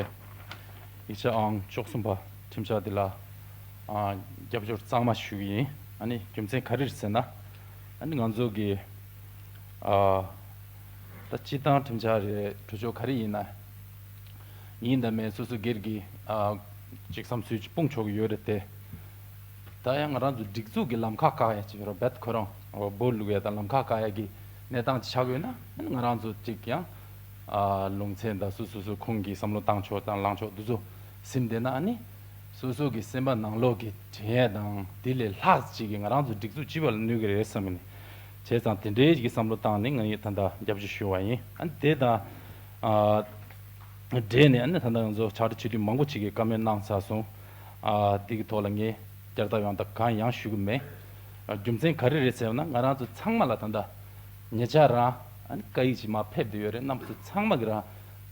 ཡིག་ཆ་ཨང་བཅུ་གསུམ་པ་ཁྲིམས་འཆར་འདི་ལ་ཨ་རྒྱབ་སྐྱོར་གཙང་མ་ཞུ་གི་ཡིན། ཨ་ནི་རྒྱུ་མཚན་ག་རེ་རེད་ཟེར་ན། ཨ་ནི་ང་ཚོ་གི་ཨ་ད་སྤྱི་བཏང་ཁྲིམས་འཆར་རེད། གྲོས་ཆོད་ག་རེ་ཡིན་ན་ཡིན་དང་མིན་སོ་སོ་སྒེར་གྱི་ཨ་ཅིག་བསམ་ཚུལ་ཅིག་སྤུངས་ཆོག་གི་ཡོད་རེད་དེ། ད་ཡང་ང་རང་ཚོ་སྒྲིག་འཛུགས་ཀྱི་ལམ་ཁ་བཀག་ཡ་ཅིག་ཡོད་རེད། རྦད་ཁོ་རང་འོ་སྦོ་ལུག་ཡ་དང་ལམ་ཁ་བཀག་ཡ་གི་གནས་སྟངས་ཅིག་ཆགས་ཡོད་ན་ཨ་ནི་ང་རང་ཚོ་ཅིག་ཡང་ཨ་ལུང་ཚན་དང་སོ་སོ་སོ་ཁོང་གི་བསམ་བློ་བཏང་ཕྱོགས་དང་ལངས་ཕྱོགས་འདི་ཚོ་ཟིན་བསྡད་ན་ཨ་ནི་སོ་སོ་གི་སེམས་པ་ནང་ལོགས་ཀྱི་དྲན་ཡ་དང་དེ་ལས་ལྷག་ཅིག་གི་ང་རང་ཚོ་སྒྲིག་འཛུགས་སྤྱི་པ་ལ་གནོད་ཀྱི་རེད་བསམ་གི་ནི། བྱས་ཙང་དེ་འདྲའི་གི་བསམ་བློ་བཏང་ནས་ང་ཡི་ད་ལྟ་རྒྱབ་སྐྱོར་ཞུ་བ་ཡིན། ཨ་ནི་དེ་དང་ཨ་འབྲེལ་ནས་ཨ་ནི་ད་ལྟ་ང་ཚོ་ཕྱག་སྦྲེལ་སྤྱི་འཐུས་མང་པོ་ཅིག་གིས་བཀའ་མོལ་གནང་ཚར་སོང་། ཨ་འདི་གི་ཐོག་ལ་ངས་བསྐྱར་ལྡབ་ཡང་དག་གང་ཡང་ཞུ་གི་མེད། ཨ་རྒྱུ་མཚན་ག་རེ་རེད་ཟེར་ན་ང་རང་ཚོ་ཚང་མ་ལ་ད་ལྟ་ཉེ་ཆར་རང་ཨ་ནི་བཀའ་ཡིག་ཅིག་མར་ཕེབས་བསྡད་ཡོད་རེད། རྣམ་ཚོ་ཚང་མ་གི་རང་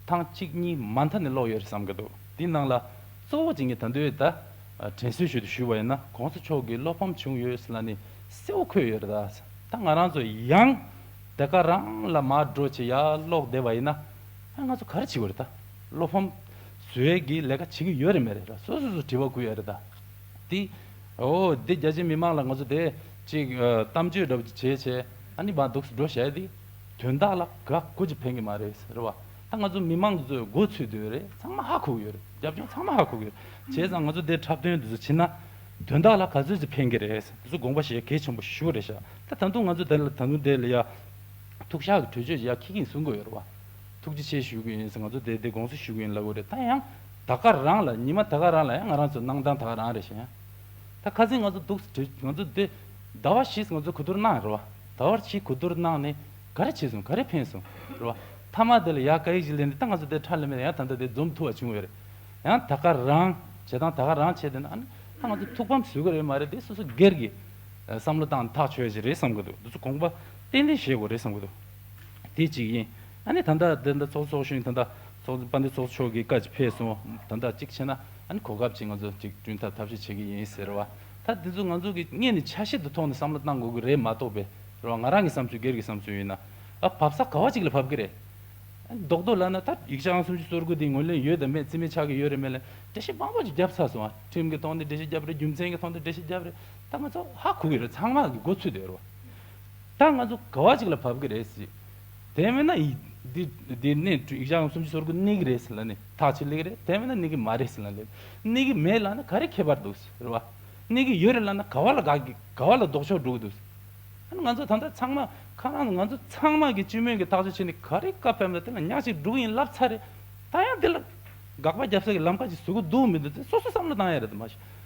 ཐེངས་གཅིག་གཉིས་མ་མཐའ་ནས་ཀློག་ཡོད་རེད་བསམ་གི་འདུག་དེའི་ནང་ལ་གཙོ་བོ་གཅིག་ངས་ད་འདོད་ད་དྲན་གསོ་ཞུ་དུ་ཞུས་པ་ཡིན་ན་གོང་ས་མཆོག་གིས་བློ་ཕམ་བྱུང་ཡོད་ཟེར་ལ་ནི་གསལ་བོ་འཁོད་ཡོད་རེད། ད་ད་ང་རང་ཚོ་ཡང་དེ་ག་རང་ལ་མར་འགྲོ་བྱེད་ཡ་ཀློག་བསྡད་པ་ཡིན་ན་ཨ་ང་ཚོ་ག་རེ་བྱེད་དགོས་རེད། ད་བློ་ཕམ་བཟོ་ཡས་ཀྱི་ལས་ཀ་བྱེད་ཀྱི་ཡོད་རེད་མེད་རེད། སོ་སོ་སོ་དྲི་བ་བསྐུར་ཡ་རེད། ད་དེ་འོ་དེ་རྒྱ་ཆེ་མི་མང་ལ་ང་ཚོ་དེ་ཅིག་གཏམ་བརྗོད་འདྲ་པོ་ཅིག་བྱས་བྱས་ཨ་ནི་མར་འདུག་སེ་འགྲོ་བྱས་དེ། དོན་དག་ལ་ག་གོ་ཅིག་ཕན་གི་མ་རེད་རེད་བ། ད་ང་ཚོ་མི་མང་ཚོས་མགོ་ཚོས་དུས་རེད། ཚང་མ་ཧ་གོ་གི་ཡོད་རེད། རྒྱབ་ལྗོངས་ཚང་མ་ཧ་གོ་གི་ཡོད་རེད། བྱས་ཙང་ང་ཚོ་འདིར་འཁྲབ་སྟོན་འདི་ཚོ་བྱེད་ན་དོན་དག་ལ་ག་ཚོད་ཅིག་ཕན་གི་རེད། འདི་ཚོ་དགོངས་པ་བཞེས་གལ་ཆེན་པོ་ཞིག་རེད་ཤག་ད་ད་དུང་ང་ཚོ་འདི་ལ་ད་དུང་འདི་ལ་ཡ་ཐུགས་ཤག་གི་གྲོས་ཆོད་ཅིག་ཡ་ཁྱི་གིན་གསུང་གི་ཡོད་རེད་བ། ཐུགས་རྗེ་ཆེ་ཞུ་གི་ཡིན་ཟེར་ང་ཚོ་འདི་འདི་དགོངས་སེལ་ཞུ་གི་ཡིན་ལབ་གི་རེད། ད་ཡང་ད་ག་རང་ལ་ཉི་མ་ད་ག་རང་ལ་ཡང་ང་རང་ཚོ་གནང་སྟངས་ད་ག་རང་རེད་ཤག་ད་ཁ་སང་ང་ཚོ་འདུག་ང་ཚོ་འདི་ཟླ་བ་བཞི་ང་ཚོ་གོ་བསྡུར་གནང་རེད་བ། ཟླ་བ་བཞི་གོ་བསྡུར་གནང་ནས་ག་རེ་བྱས་སོང་། ག་རེ་ཕན་སོང་རེད་བ། མཐའ་མ་དེ་ལ་ཡ་སྐད་ཡིག་ཅིག་ལེན་ནས་ད་ང་ཚོ་དེ་ཁྲ་ལེ་མེད་ཡང་ད་ལྟ་དེ་འཛོམས་ཐུབ་པ་བྱུང་ཡོད་རེད། ཡང་ད་ག་རང་བྱེད་སྟངས་ད་ག་རང་བྱས་དེ་ན་ཨ་ནི་ད་ང་ཚོ་ཐུགས་ཕམ་བཟོ་གི་རེད་མ་རེད། དེ་སོ་སོ་སྒེར་གྱི་བསམ་བློ་བཏང་ཐག་ཆོད་ཅིག་རེད་བསམ་གི་འདུག་འདི་ཚོ་དགོངས་པ་ཏན་ཏན་བཞེས་དགོས་རེད་བསམ་གི་འདུག་དེ་གཅིག་ཡིན། ཨ་ནི་ད་ལྟ་དེ་འདྲ་ཚོགས་ཚོགས་གཞོན་ད་ལྟ་ཚོགས་དཔལ་ལྡན་ཚོགས་གཙོ་མཆོག་གི་བཀའ་ཅིག་ཕེབས་སོང་། ད་ལྟ་གཅིག་བྱས་ན་ ཨ་ནི་གོ་སྐབས་ཅིག་ང་ཚོ་ཅིག་བསྐྲུན་ཐབས་ཐབས་ཤེས་བྱེད་ཀྱི་ཡིན་ཟེར་བ། ད་འདི་ཚོ་ང་ཚོ་གི་སྔོན་ནས་ཆ་ཤས་དེ་ཐོག་ནས་བསམ་བློ་བཏང་དགོས་ཀྱི་རེད་མ་གཏོགས་པས་རེད་བ། ང་རང་གི་བསམ་ཚུལ་སྒེར་གྱི་བསམ་ཚུལ་ཡིན་ན། ཨ་བབས་ས་ག་བ་ཅིག་ལ་བབས་ཀྱི་རེད། ཨ་ནི་རྡོག་རྡོག་ལབ་ན་ད་ཡིག་ཆ་ཨང་སུམ་ཅུ་སོ་དགུ་འདི་ངོས་ལེན་ཡོད་དམ་མེད་རྩིས་མེད་ཆགས་ཀྱི་ཡོད་རེད་མེད་ལ་འགྲེལ་བཤད་མང་པོ་ཅིག་བརྒྱབ་ཚར་སོང་ཨ། ཁྲིམས་ཀྱི་ཐོག་ནས་འགྲེལ་བཤད་བརྒྱབ་རེད། རྒྱུ་མཚན་གྱི་ཐོག་ནས་འགྲེལ་བཤད་བརྒྱབ་རེད། ད་ང་ཚོ་ཧ་གོ་གི་རེད། ཚང་མ་གི་མགོ་ཚོས་བསྡད་ཡོད་རེད་བ། ད་ང་ཚོ་ག་བ་ཅིག་ལ་བབས་ཀྱི་རེད་ཟེར། དེ་མིན་ན་ཡི་འདི་འདི་ནས་ཡིག་ཆ་ཨང་སུམ་ཅུ་སོ་དགུ་གནས་ཀྱི་རེད་ཟེར་ལབ་ནས་ཐག་ཆོད་ལེ་གི་རེད། དེ་མིན་ན་གནས་ཀྱི་མ་རེད་ཟེར་ལབ་ནས། གནས་ཀྱི་མེད་ལབ་ན་ག་རེ་ཁྱད་པར་འདུག་ཟེར་རེད་བ། གནས་ཀྱི་ཡོད་རེད་ལབ་ན་ག་བ་ལ་དགག་གི་ག་བ་ལ་ལྡོག་ཕྱོགས་འགྲོ་གི་འདུག་ཟེར། ཨ་ནི་ང་ཚོ་ད་ལྟ་ཚང་མ་ཁ་རང་ང་ཚོ་ཚང་མ་གི་སྤྱི་མོས་ཀྱི་ཐག་གཅོད་བྱས་ནས་ག་རེ་བཀའ་ཕེབས་ན་དེ་ལ་ཉག་ཅིག་འགྲོ་གི་ཡིན་ལབ་ཚར་རེད། ད་ཡང་དེ་ལ་དགག་པ་རྒྱབ་ས་གི་ལམ་ཁ་ཅིག་བཟོ་གི་འདུག་མི་འདུག་དེ་སོ་སོ་བསམ་བློ་བཏང་ཡ་རེད་དམ།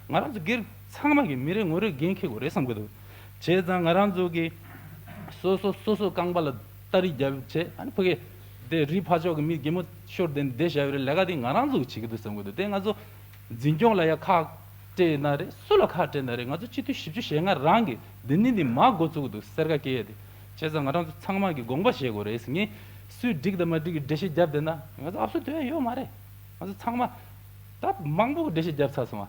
ང་རང་ཚོ་སྒེར་ཚང་མ་གི་མི་རེ་ངོ་རེ་འགན་འཁྱེར་དགོས་རེད་བསམ་གི་འདུག་བྱས་ཙང་ང་རང་ཚོ་གི་སོ་སོ་སོ་སོ་རྐང་པ་ལ་སྟ་རི་རྒྱབ་བྱས། ཨ་ནི་ཕ་གི་དེ་རི་ཕར་ཕྱོགས་གི་མི་གད་མོ་ཤོར་དེ་བསྡད་བཞག་ཡོད་རེད། ལས་ཀ་དེ་ང་རང་ཚོ་གི་བྱེད་གི་འདུག་བསམ་གི་འདུག་དེ་ང་ཚོ་འཛིན་སྐྱོང་ལ་ཡ་ཁག་སྤྲད་ན་རེད། སུ་ལ་ཁག་སྤྲད་ན་རེད། ང་ཚོ་སྤྱི་འཐུས་བཞི་བཅུ་ཞེ་ལྔ་རང་གི་འདི་ནི་འདི་མ་འགོ་བཙུགས་འདུག་སེར་ཁ་སྐྱེ་ཡས་དེ། བྱས་ཙང་ང་རང་ཚོ་ཚང་མ་གི་དགོངས་པ་བཞེས་དགོས་རེད་ཟེར། ངས་སུས་འགྲིག་དང་མ་འགྲིག་གི་འགྲེལ་བཤད་བརྒྱབ་བསྡད་ན་ང་ཚོ་ཨབ་སུ་དོན་ཡོད་མ་རེད། ང་ཚོ་ཚང་མ་ད་མང་པོ་གི་འགྲེལ་བཤད་བརྒྱབ་ཚར་སོང་ང་།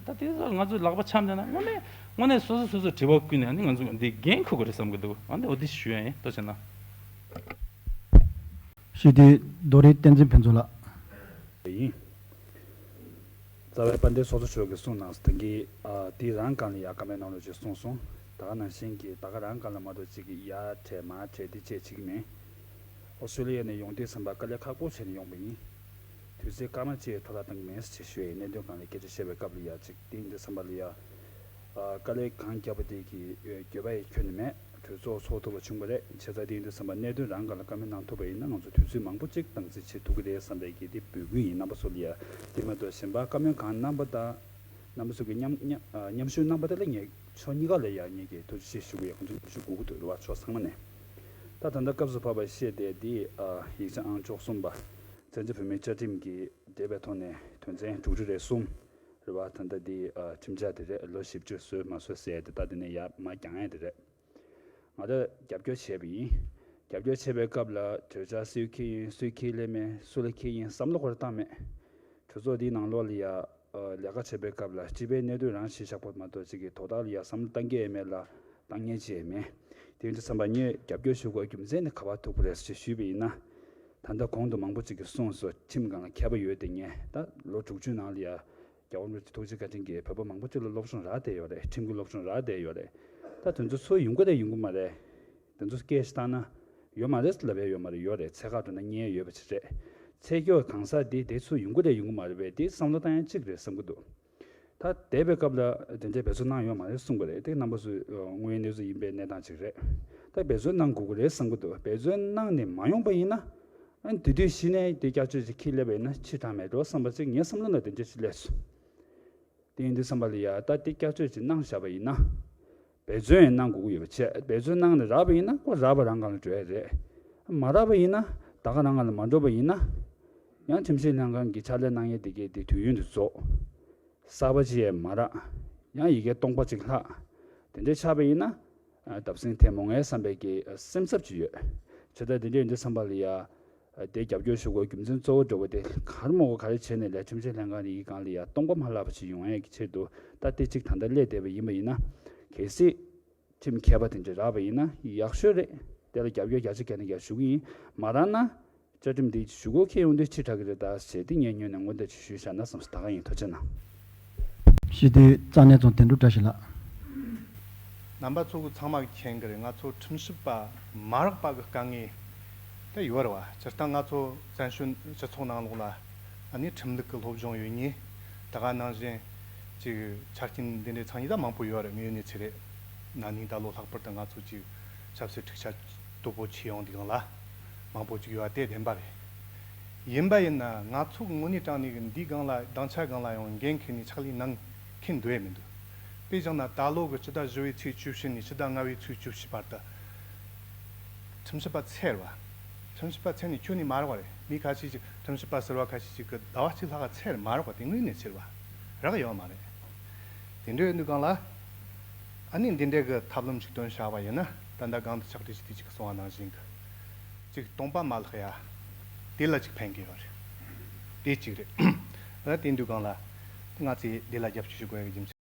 ད་དེ་ཚོ་ང་ཚོ་ལག་པ་འཆམ་བསྡད་ན་དངོས་གནས་དངོས་གནས་སོ་སོ་སོ་སོ་དྲི་བ་བསྐུལ་ནས་ནི་ང་ཚོ་འདི་འགན་འཁུར་དགོས་རེད་བསམ་གི་འདུག་ཨ་འདི་འོ་འདི་ཞུ་ཡ་ཡིན། ཐུགས་རྗེ་གནང་། ཞུས་ཏེ་རྡོ་རིང་བསྟན་འཛིན་ཕུན་ཚོགས་ལགས། ཡིན། རྩ་བའི་དཔལ་ལྡན་ཚོགས་གཙོ་མཆོག་གིས་གསུངས་གནང་སོང་། ད་གིན་ཨ་དེ་རང་སྒང་ལ་ཡ་བཀའ་མོལ་གནང་རོགས་ཅེས་གསུངས་སོང་། ད་ག་ནང་བཞིན་གྱི་ད་ག་རང་སྒང་ལ་མ་གཏོགས་ཅིག་གི་ཡར་བྲལ་མར་བྲལ་དེ་བཅས་བྱེད་ཀྱི་མེད། ཨོ་སི་ཀྲོ་ལི་ཡ་ནས་ཡོང་དུས་ཙམ་པ་དཀའ་ལས་ཁག་པོ་བྱས་ནས་ཡོང་པ་ཡིན། དུས་ཚོད་སྐར་མ་གཅིག་འཕྲོ་བརླག་བཏང་གི་མེད་ཅེས་ཞུ་ཡའི་གནད་དོན་སྒང་ལ་སྐད་ཆ་བཤད་པའི་སྐབས་ལ་ཡ་ཅིག་དེ་ཡིན་དུས་ཙམ་པ་ལ་ཡ། ཨ་དཀའ་ལས་གང་བརྒྱབ་པ་དེ་གི་འགྱོད་པ་ཡི་ཁྱོན་ནས་མེད། གྲོས་ཚོགས་ཚོགས་ཐུབ་པ་བྱུང་བ་རེད། བྱས་ཙང་དེ་ཡིན་དུས་ཙམ་པ་གནད་དོན་རང་སྒང་ལ་བཀའ་མོལ་གནང་ཐུབ་པ་ཡིན་ན་ང་ཚོ་དུས་ཚོད་མང་པོ་ཅིག་བཏང་རྩིས་བྱེད་ཐུབ་ཀྱི་རེད་བསམ་པའི་གི་དེ་འབོད་སྐུལ་ཡིན། རྣམ་པ་ཚོ་ལ་ཡ་དེ་མ་གཏོགས་གཞན་པ་བཀའ་མོལ་གང་གནང་པ་དང་། རྣམ་པ་ཚོ་གི་མཉམ་མཉམ་ཨ་མཉམ་ཞུགས་གནང་པ་དེ་ལ་ངས་ཕྱོགས་གཉིས་ཀ་ལ་ཡ་ངས་ཀྱི་ཐུགས་རྗེ་ཆེ་ཞུ་གི་ཡོད། ཁོང་ཚོ་ཞུ་དགོས་ཀྱི་འདུག་རེད་བ། ཕྱོགས་ཚང་མ་ནས། ད་ད་ལྟ་སྐབས་སུ་བབས་པ་བཤད་དེ་འདི་ཨ་ཡིག་ཆ་ཨང་བཅུ་གསུམ་པ་བཙན་བྱོལ་བོད་མིའི་བཅའ་ཁྲིམས་ཀྱི་འགྲེལ་པའི་ཐོག་ནས་དོན་ཚན་དྲུག་ཅུ་རེ་གསུམ་རེད་བ། ད་ལྟ་འདི་ཨ་ཁྲིམས་འཆར་དེ་རེད། ལོ་བཞི་བཅུ་བཟོས་མ་བཟོས་ཟེར་ཡ་དེ་ད་དེ་ནས་ཡར་མར་རྒྱང་ཡ་དེ་རེད། ང་ད་རྒྱབ་སྐྱོར་བྱས་པ་ཡིན། རྒྱབ་སྐྱོར་བྱས་པའི་སྐབས་ལ་གྲོས་འཆར་སུས་འཁྱེར་ཡིན་སུས་འཁྱེར་སླེབས་མེད་སུ་ལ་འཁྱེར་ཡིན་བསམ་བློ་ཁོ་རང་བཏང་མེད། གྲོས་ཚོགས་འདིའི་ནང་ལོགས་ལ་ཡ། ཨ་ལས་ཀ་བྱེད་པའི་སྐབས་ལ་སྤྱི་པའི་གནད་དོན་རང་གཞི་བཞག་པ་མ་གཏོགས་ཅིག་གི་དོ་བདག་ལ་ཡ་བསམ་བློ་བཏང་གི་ཡོད་མེད་ལ་བཏང་མཁན་ཅིག་ཡོད་མེད། དེ་ཡིན་དུས་ཙམ་པ་ངས་རྒྱབ་སྐྱོར་ཞུ་དགོས་རྒྱུ་མཚན་ནི་ག་པར་ཐུག་པ་རེད་ཅེས་ཞུས་པ་ཡིན་ན། ད་ལྟ་གོང་དུ་མང་པོ་ཅིག་གིས་གསུངས་སོང་། ཁྲིམས་སྒང་ལ་མཁས་པ་ཡོད་དེ་ངས་ད་ལོ་དྲུག་ཅུ་ནང་ལ་ཡ་རྒྱལ་བ་རིན་པོ་ཆེ་ཐུགས་རྗེ་བཀའ་དྲིན་གྱིས་བོད་པ་མང་པོ་ཅིག་ལ་སློབ་སྦྱོང་རག་བསྡད་ཡོད་རེད། ཁྲིམས་ཀྱི་སློབ་སྦྱོང་རག་བསྡད་ཡོད་རེད། ད་དེ་ཚོ་ཚུར་ཡོང་གི་རེད་ཡོང་གི་མ་རེད། དེ་ཚོ་སྐད་ཞིག་བཏང་ན་ཡོད་མ་རེད་ལབ་ཡ་ཡོད་མ་རེད། ཡོད་རེད། ཚད་བཀག་འགྲོ་ན་ཉེན་ཡོད་པ་ཅིག་རེད། ཚད་སྐྱོ་གང་ཟག་འདི་དེ་ཚུར་ཡོང་གི་རེད་ཡོང་གི་མ་རེད་པས་དེ་བསམ་བློ་བཏང་ཡ་གཅིག་རེད་བསམ་གི་འདུག་ད་འདས་པའི་སྐབས་ལ་དེ་འདྲའི་འབད་བརྩོན་གནང་ཡོད་མ་རེད་གསུངས་པ་རེད། དེ་རྣམ་པ་ཚོས་དངོས་ཡོད་གནས་ཚུལ་ཡིན་པའི་གནས་སྟངས་ཅིག་རེད། ད་འབད་བརྩོན་གནང་དགོས་ཀྱི་རེད་བསམ་གི་འདུག་འབད་བརྩོན་གནང་ནས་མ་ཡོང་པ་ཡིན་ན། ཨ་ནི་དེ་དུས་གཞི་ནས་དེ་བསྐྱར་བཅོས་ཅིག་འཁྱེར་སླེབས་པ་ཡིན་ན་ཕྱིར་དྲག་མེད་འགྲོ་བསམ་པ་ཅིག་ངའི་བསམ་བློ་ནང་དེ་འདྲ་ཅིག་སླེབས་སོང་། དེ་ཡིན་དུས་ཙམ་པ་ལ་ཡ་ད་དེ་བསྐྱར་བཅོས་ཅིག་གནང་བཞག་པ་ཡིན་ན། འབད་བརྩོན་ཡང་གནང་དགོས་ཀྱི་ཡོད་པ་བྱས། འབད་བརྩོན་གནང་ནས་རག་པ་ཡིན་ན་ཁོ་རག་པ་རང་སྒང་ལ་འགྲོ་ཡ་རེད། མ་རག་པ་ཡིན་ན་ད་ག་རང་སྒང་ལ་མ་འགྲོ་བ་ཡིན་ན། ཡང་ཁྲིམས་ཞིབ་ལྷན་ཁང་གི་ཕྱག་ལས་གནང་ཡས་དེ་གས་དེ་དུས་ཡུན་དུ་རྫོགས། གསར་པ་ཅིག་ཡང་མ་རག་ཡང་ཡི་གེ་སྟོང་པ་ཅིག་ལྷག་དེ་འདྲ་ཆགས་པ་ཡིན་ན། ཨ་བརྡབ་གསིག་ཐེབས་མོང་ངས་བསམ་པའི་གི་སེམས་འཚབ་ཅིག་ཡོད། བྱས་ཙང་དེ་འདྲ་ཡིན་དུས་ཙམ་པ་ལ་ཡ། དེ་རྒྱབ་སྐྱོར་ཞུ་དགོས་རྒྱུ་མཚན་གཙོ་བོ་འགྲོ་བ་དེ་གར་མོ་གོ་ག་རེ་བྱས་ནས་ལས་ཁྲིམས་ཞིབ་ལྷན་ཁང་རེ་ཡི་སྒང་ལ་ཡ་སྟོང་པ་མ་ལྷག་པ་ཞིག་ཡོང་ཡས་ཀྱི་ཆེད་དུ་ད་དེ་གཅིག་ད་ལྟ་སླེབས་བསྡད་པ་ཡིན་པ་ཡིན་ན། གལ་སྲིད་ཁྲིམས་མཁས་པ་དེ་འདྲ་རག་པ་ཡིན་ན་ཡག་ཤོས་རེད། དེ་ལ་རྒྱབ་སྐྱོར་རྒྱ་ཆེ་བརྒྱབ་ནས་ཡ་ཞུ་གི་ཡིན། མ་རག་ན་བཅའ་ཁྲིམས་དེ་ཞུ་སྒོ་འཁེལ་ཡོང་དུས་ཕྱིར་དྲག་གི་རེད་ད་ཟེར་དེ་ངས་སྔོན་ནས་སྔོན་བརྡ་ཅིག་ཞུས་བཞག་ན་བསམ་སོང་། ད་ག་ཡིན། ཐུགས་རྗེ་གནང་། ཞི་བདེའི་རྩ་གནད་ཚོང་དོན་གྲུབ་བཀྲ་ཤིས་ལགས། རྣམ་པ་ཚོ་གི་ཚང་མ་གི་མཁྱེན་གི་རེད། ང་ཚོ་ཁྲིམས་ཞིབ་པ་མ་རག་པ་གི་དཀའ་ངལ་ད་ཡོད་རེད་བ། སྤྱིར་བཏང་ང་ཚོ་བཙན་བྱོལ་སྤྱི་ཚོགས་ནང་ལོགས་ལ་ཨ་ནི་ཁྲིམས་ལུགས་ཀྱི་སློབ་སྦྱོང་ཡོད་མཁན་ད་ག་ནང་བཞིན་ཅིག་ཆ་རྐྱེན་འདི་འདྲའི་ཚང་ཡིན་ད་མང་པོ་ཡོད་རེད། དངོས་གནས་ཚེ་རེད། ན་ནིང་ད་ལོ་ལྷག་པར་དུ་ང་ཚོ་ཅིག་ཆབ་སྲིད་འཁྲུག་ཆ་དོད་པོ་ཆེ་ཡོང་དུས་སྒང་ལ་མང་པོ་ཅིག་ཡོད་པ་དེ་བདེན་པ་རེད། ཡིན་པ་ཡིན་ན་ང་ཚོ་གི་དངོས་གནས་དྲང་གནས་ཀྱི་འདིའི་སྒང་ལ་སྡིངས་ཆ་སྒང་ལ་ཡང་འགན་འཁྱེར་ནས་ཕྱག་ལས་གནང་མཁན་འདུག་ཡ་མི་འདུག་དཔེ་བཞག་ན་ད་ལོ་གི་སྤྱི་ཟླ་བཞི་པའི་ཚེས་བཅུ་བཞི་ནས་སྤྱི་ཟླ་ལྔ་པའི་ཚེས་བཅུ་བཞི་བར་དུ་ཁྲིམས་ཞིབ་པ་ཚར་བ། ཁྲིམས་ཞིབ་པ་ཚར་ནས་ཁྱོན་ནས་མ་རག་པ་རེད། མི་ཁ་ཤས་ཅིག་ཁྲིམས་ཞིབ་པ་ཟུར་པ་ཁ་ཤས་ཅིག་གི་ཟླ་བ་གཅིག་ལྷག་ཚར་མ་རག་པ་དེ་དངོས་གནས་ཚར་བ་རག་ཡོད་མ་རེད། དེ་འདྲ་ཡོད་དུས་སྒང་ལ་ཨ་ནི་འདི་འདྲའི་གི་ཐབས་ལམ་ཅིག་བཏོན་བཞག་པ་ཡིན་ན་ད་ལྟ་གོང་དུ་ཕྱག་སྦྲེལ་ཞུ་དུས་ཅིག་གསུངས་པ་ནང་བཞིན་གི་ཅིག་སྟོང་པ་མ་ལྷག་ཡ་དེ་ལ་ཅིག་ཕན་གི་ཡོད་རེད། དེ་གཅིག་རེད། ཨ་དེ་འདུག་སྒང་ལ་ ང་ཚོས་འདི་ལ་རྒྱབ་སྐྱོར་ཞུ་དགོས་ཡག་གི་རྒྱུ་མཚན།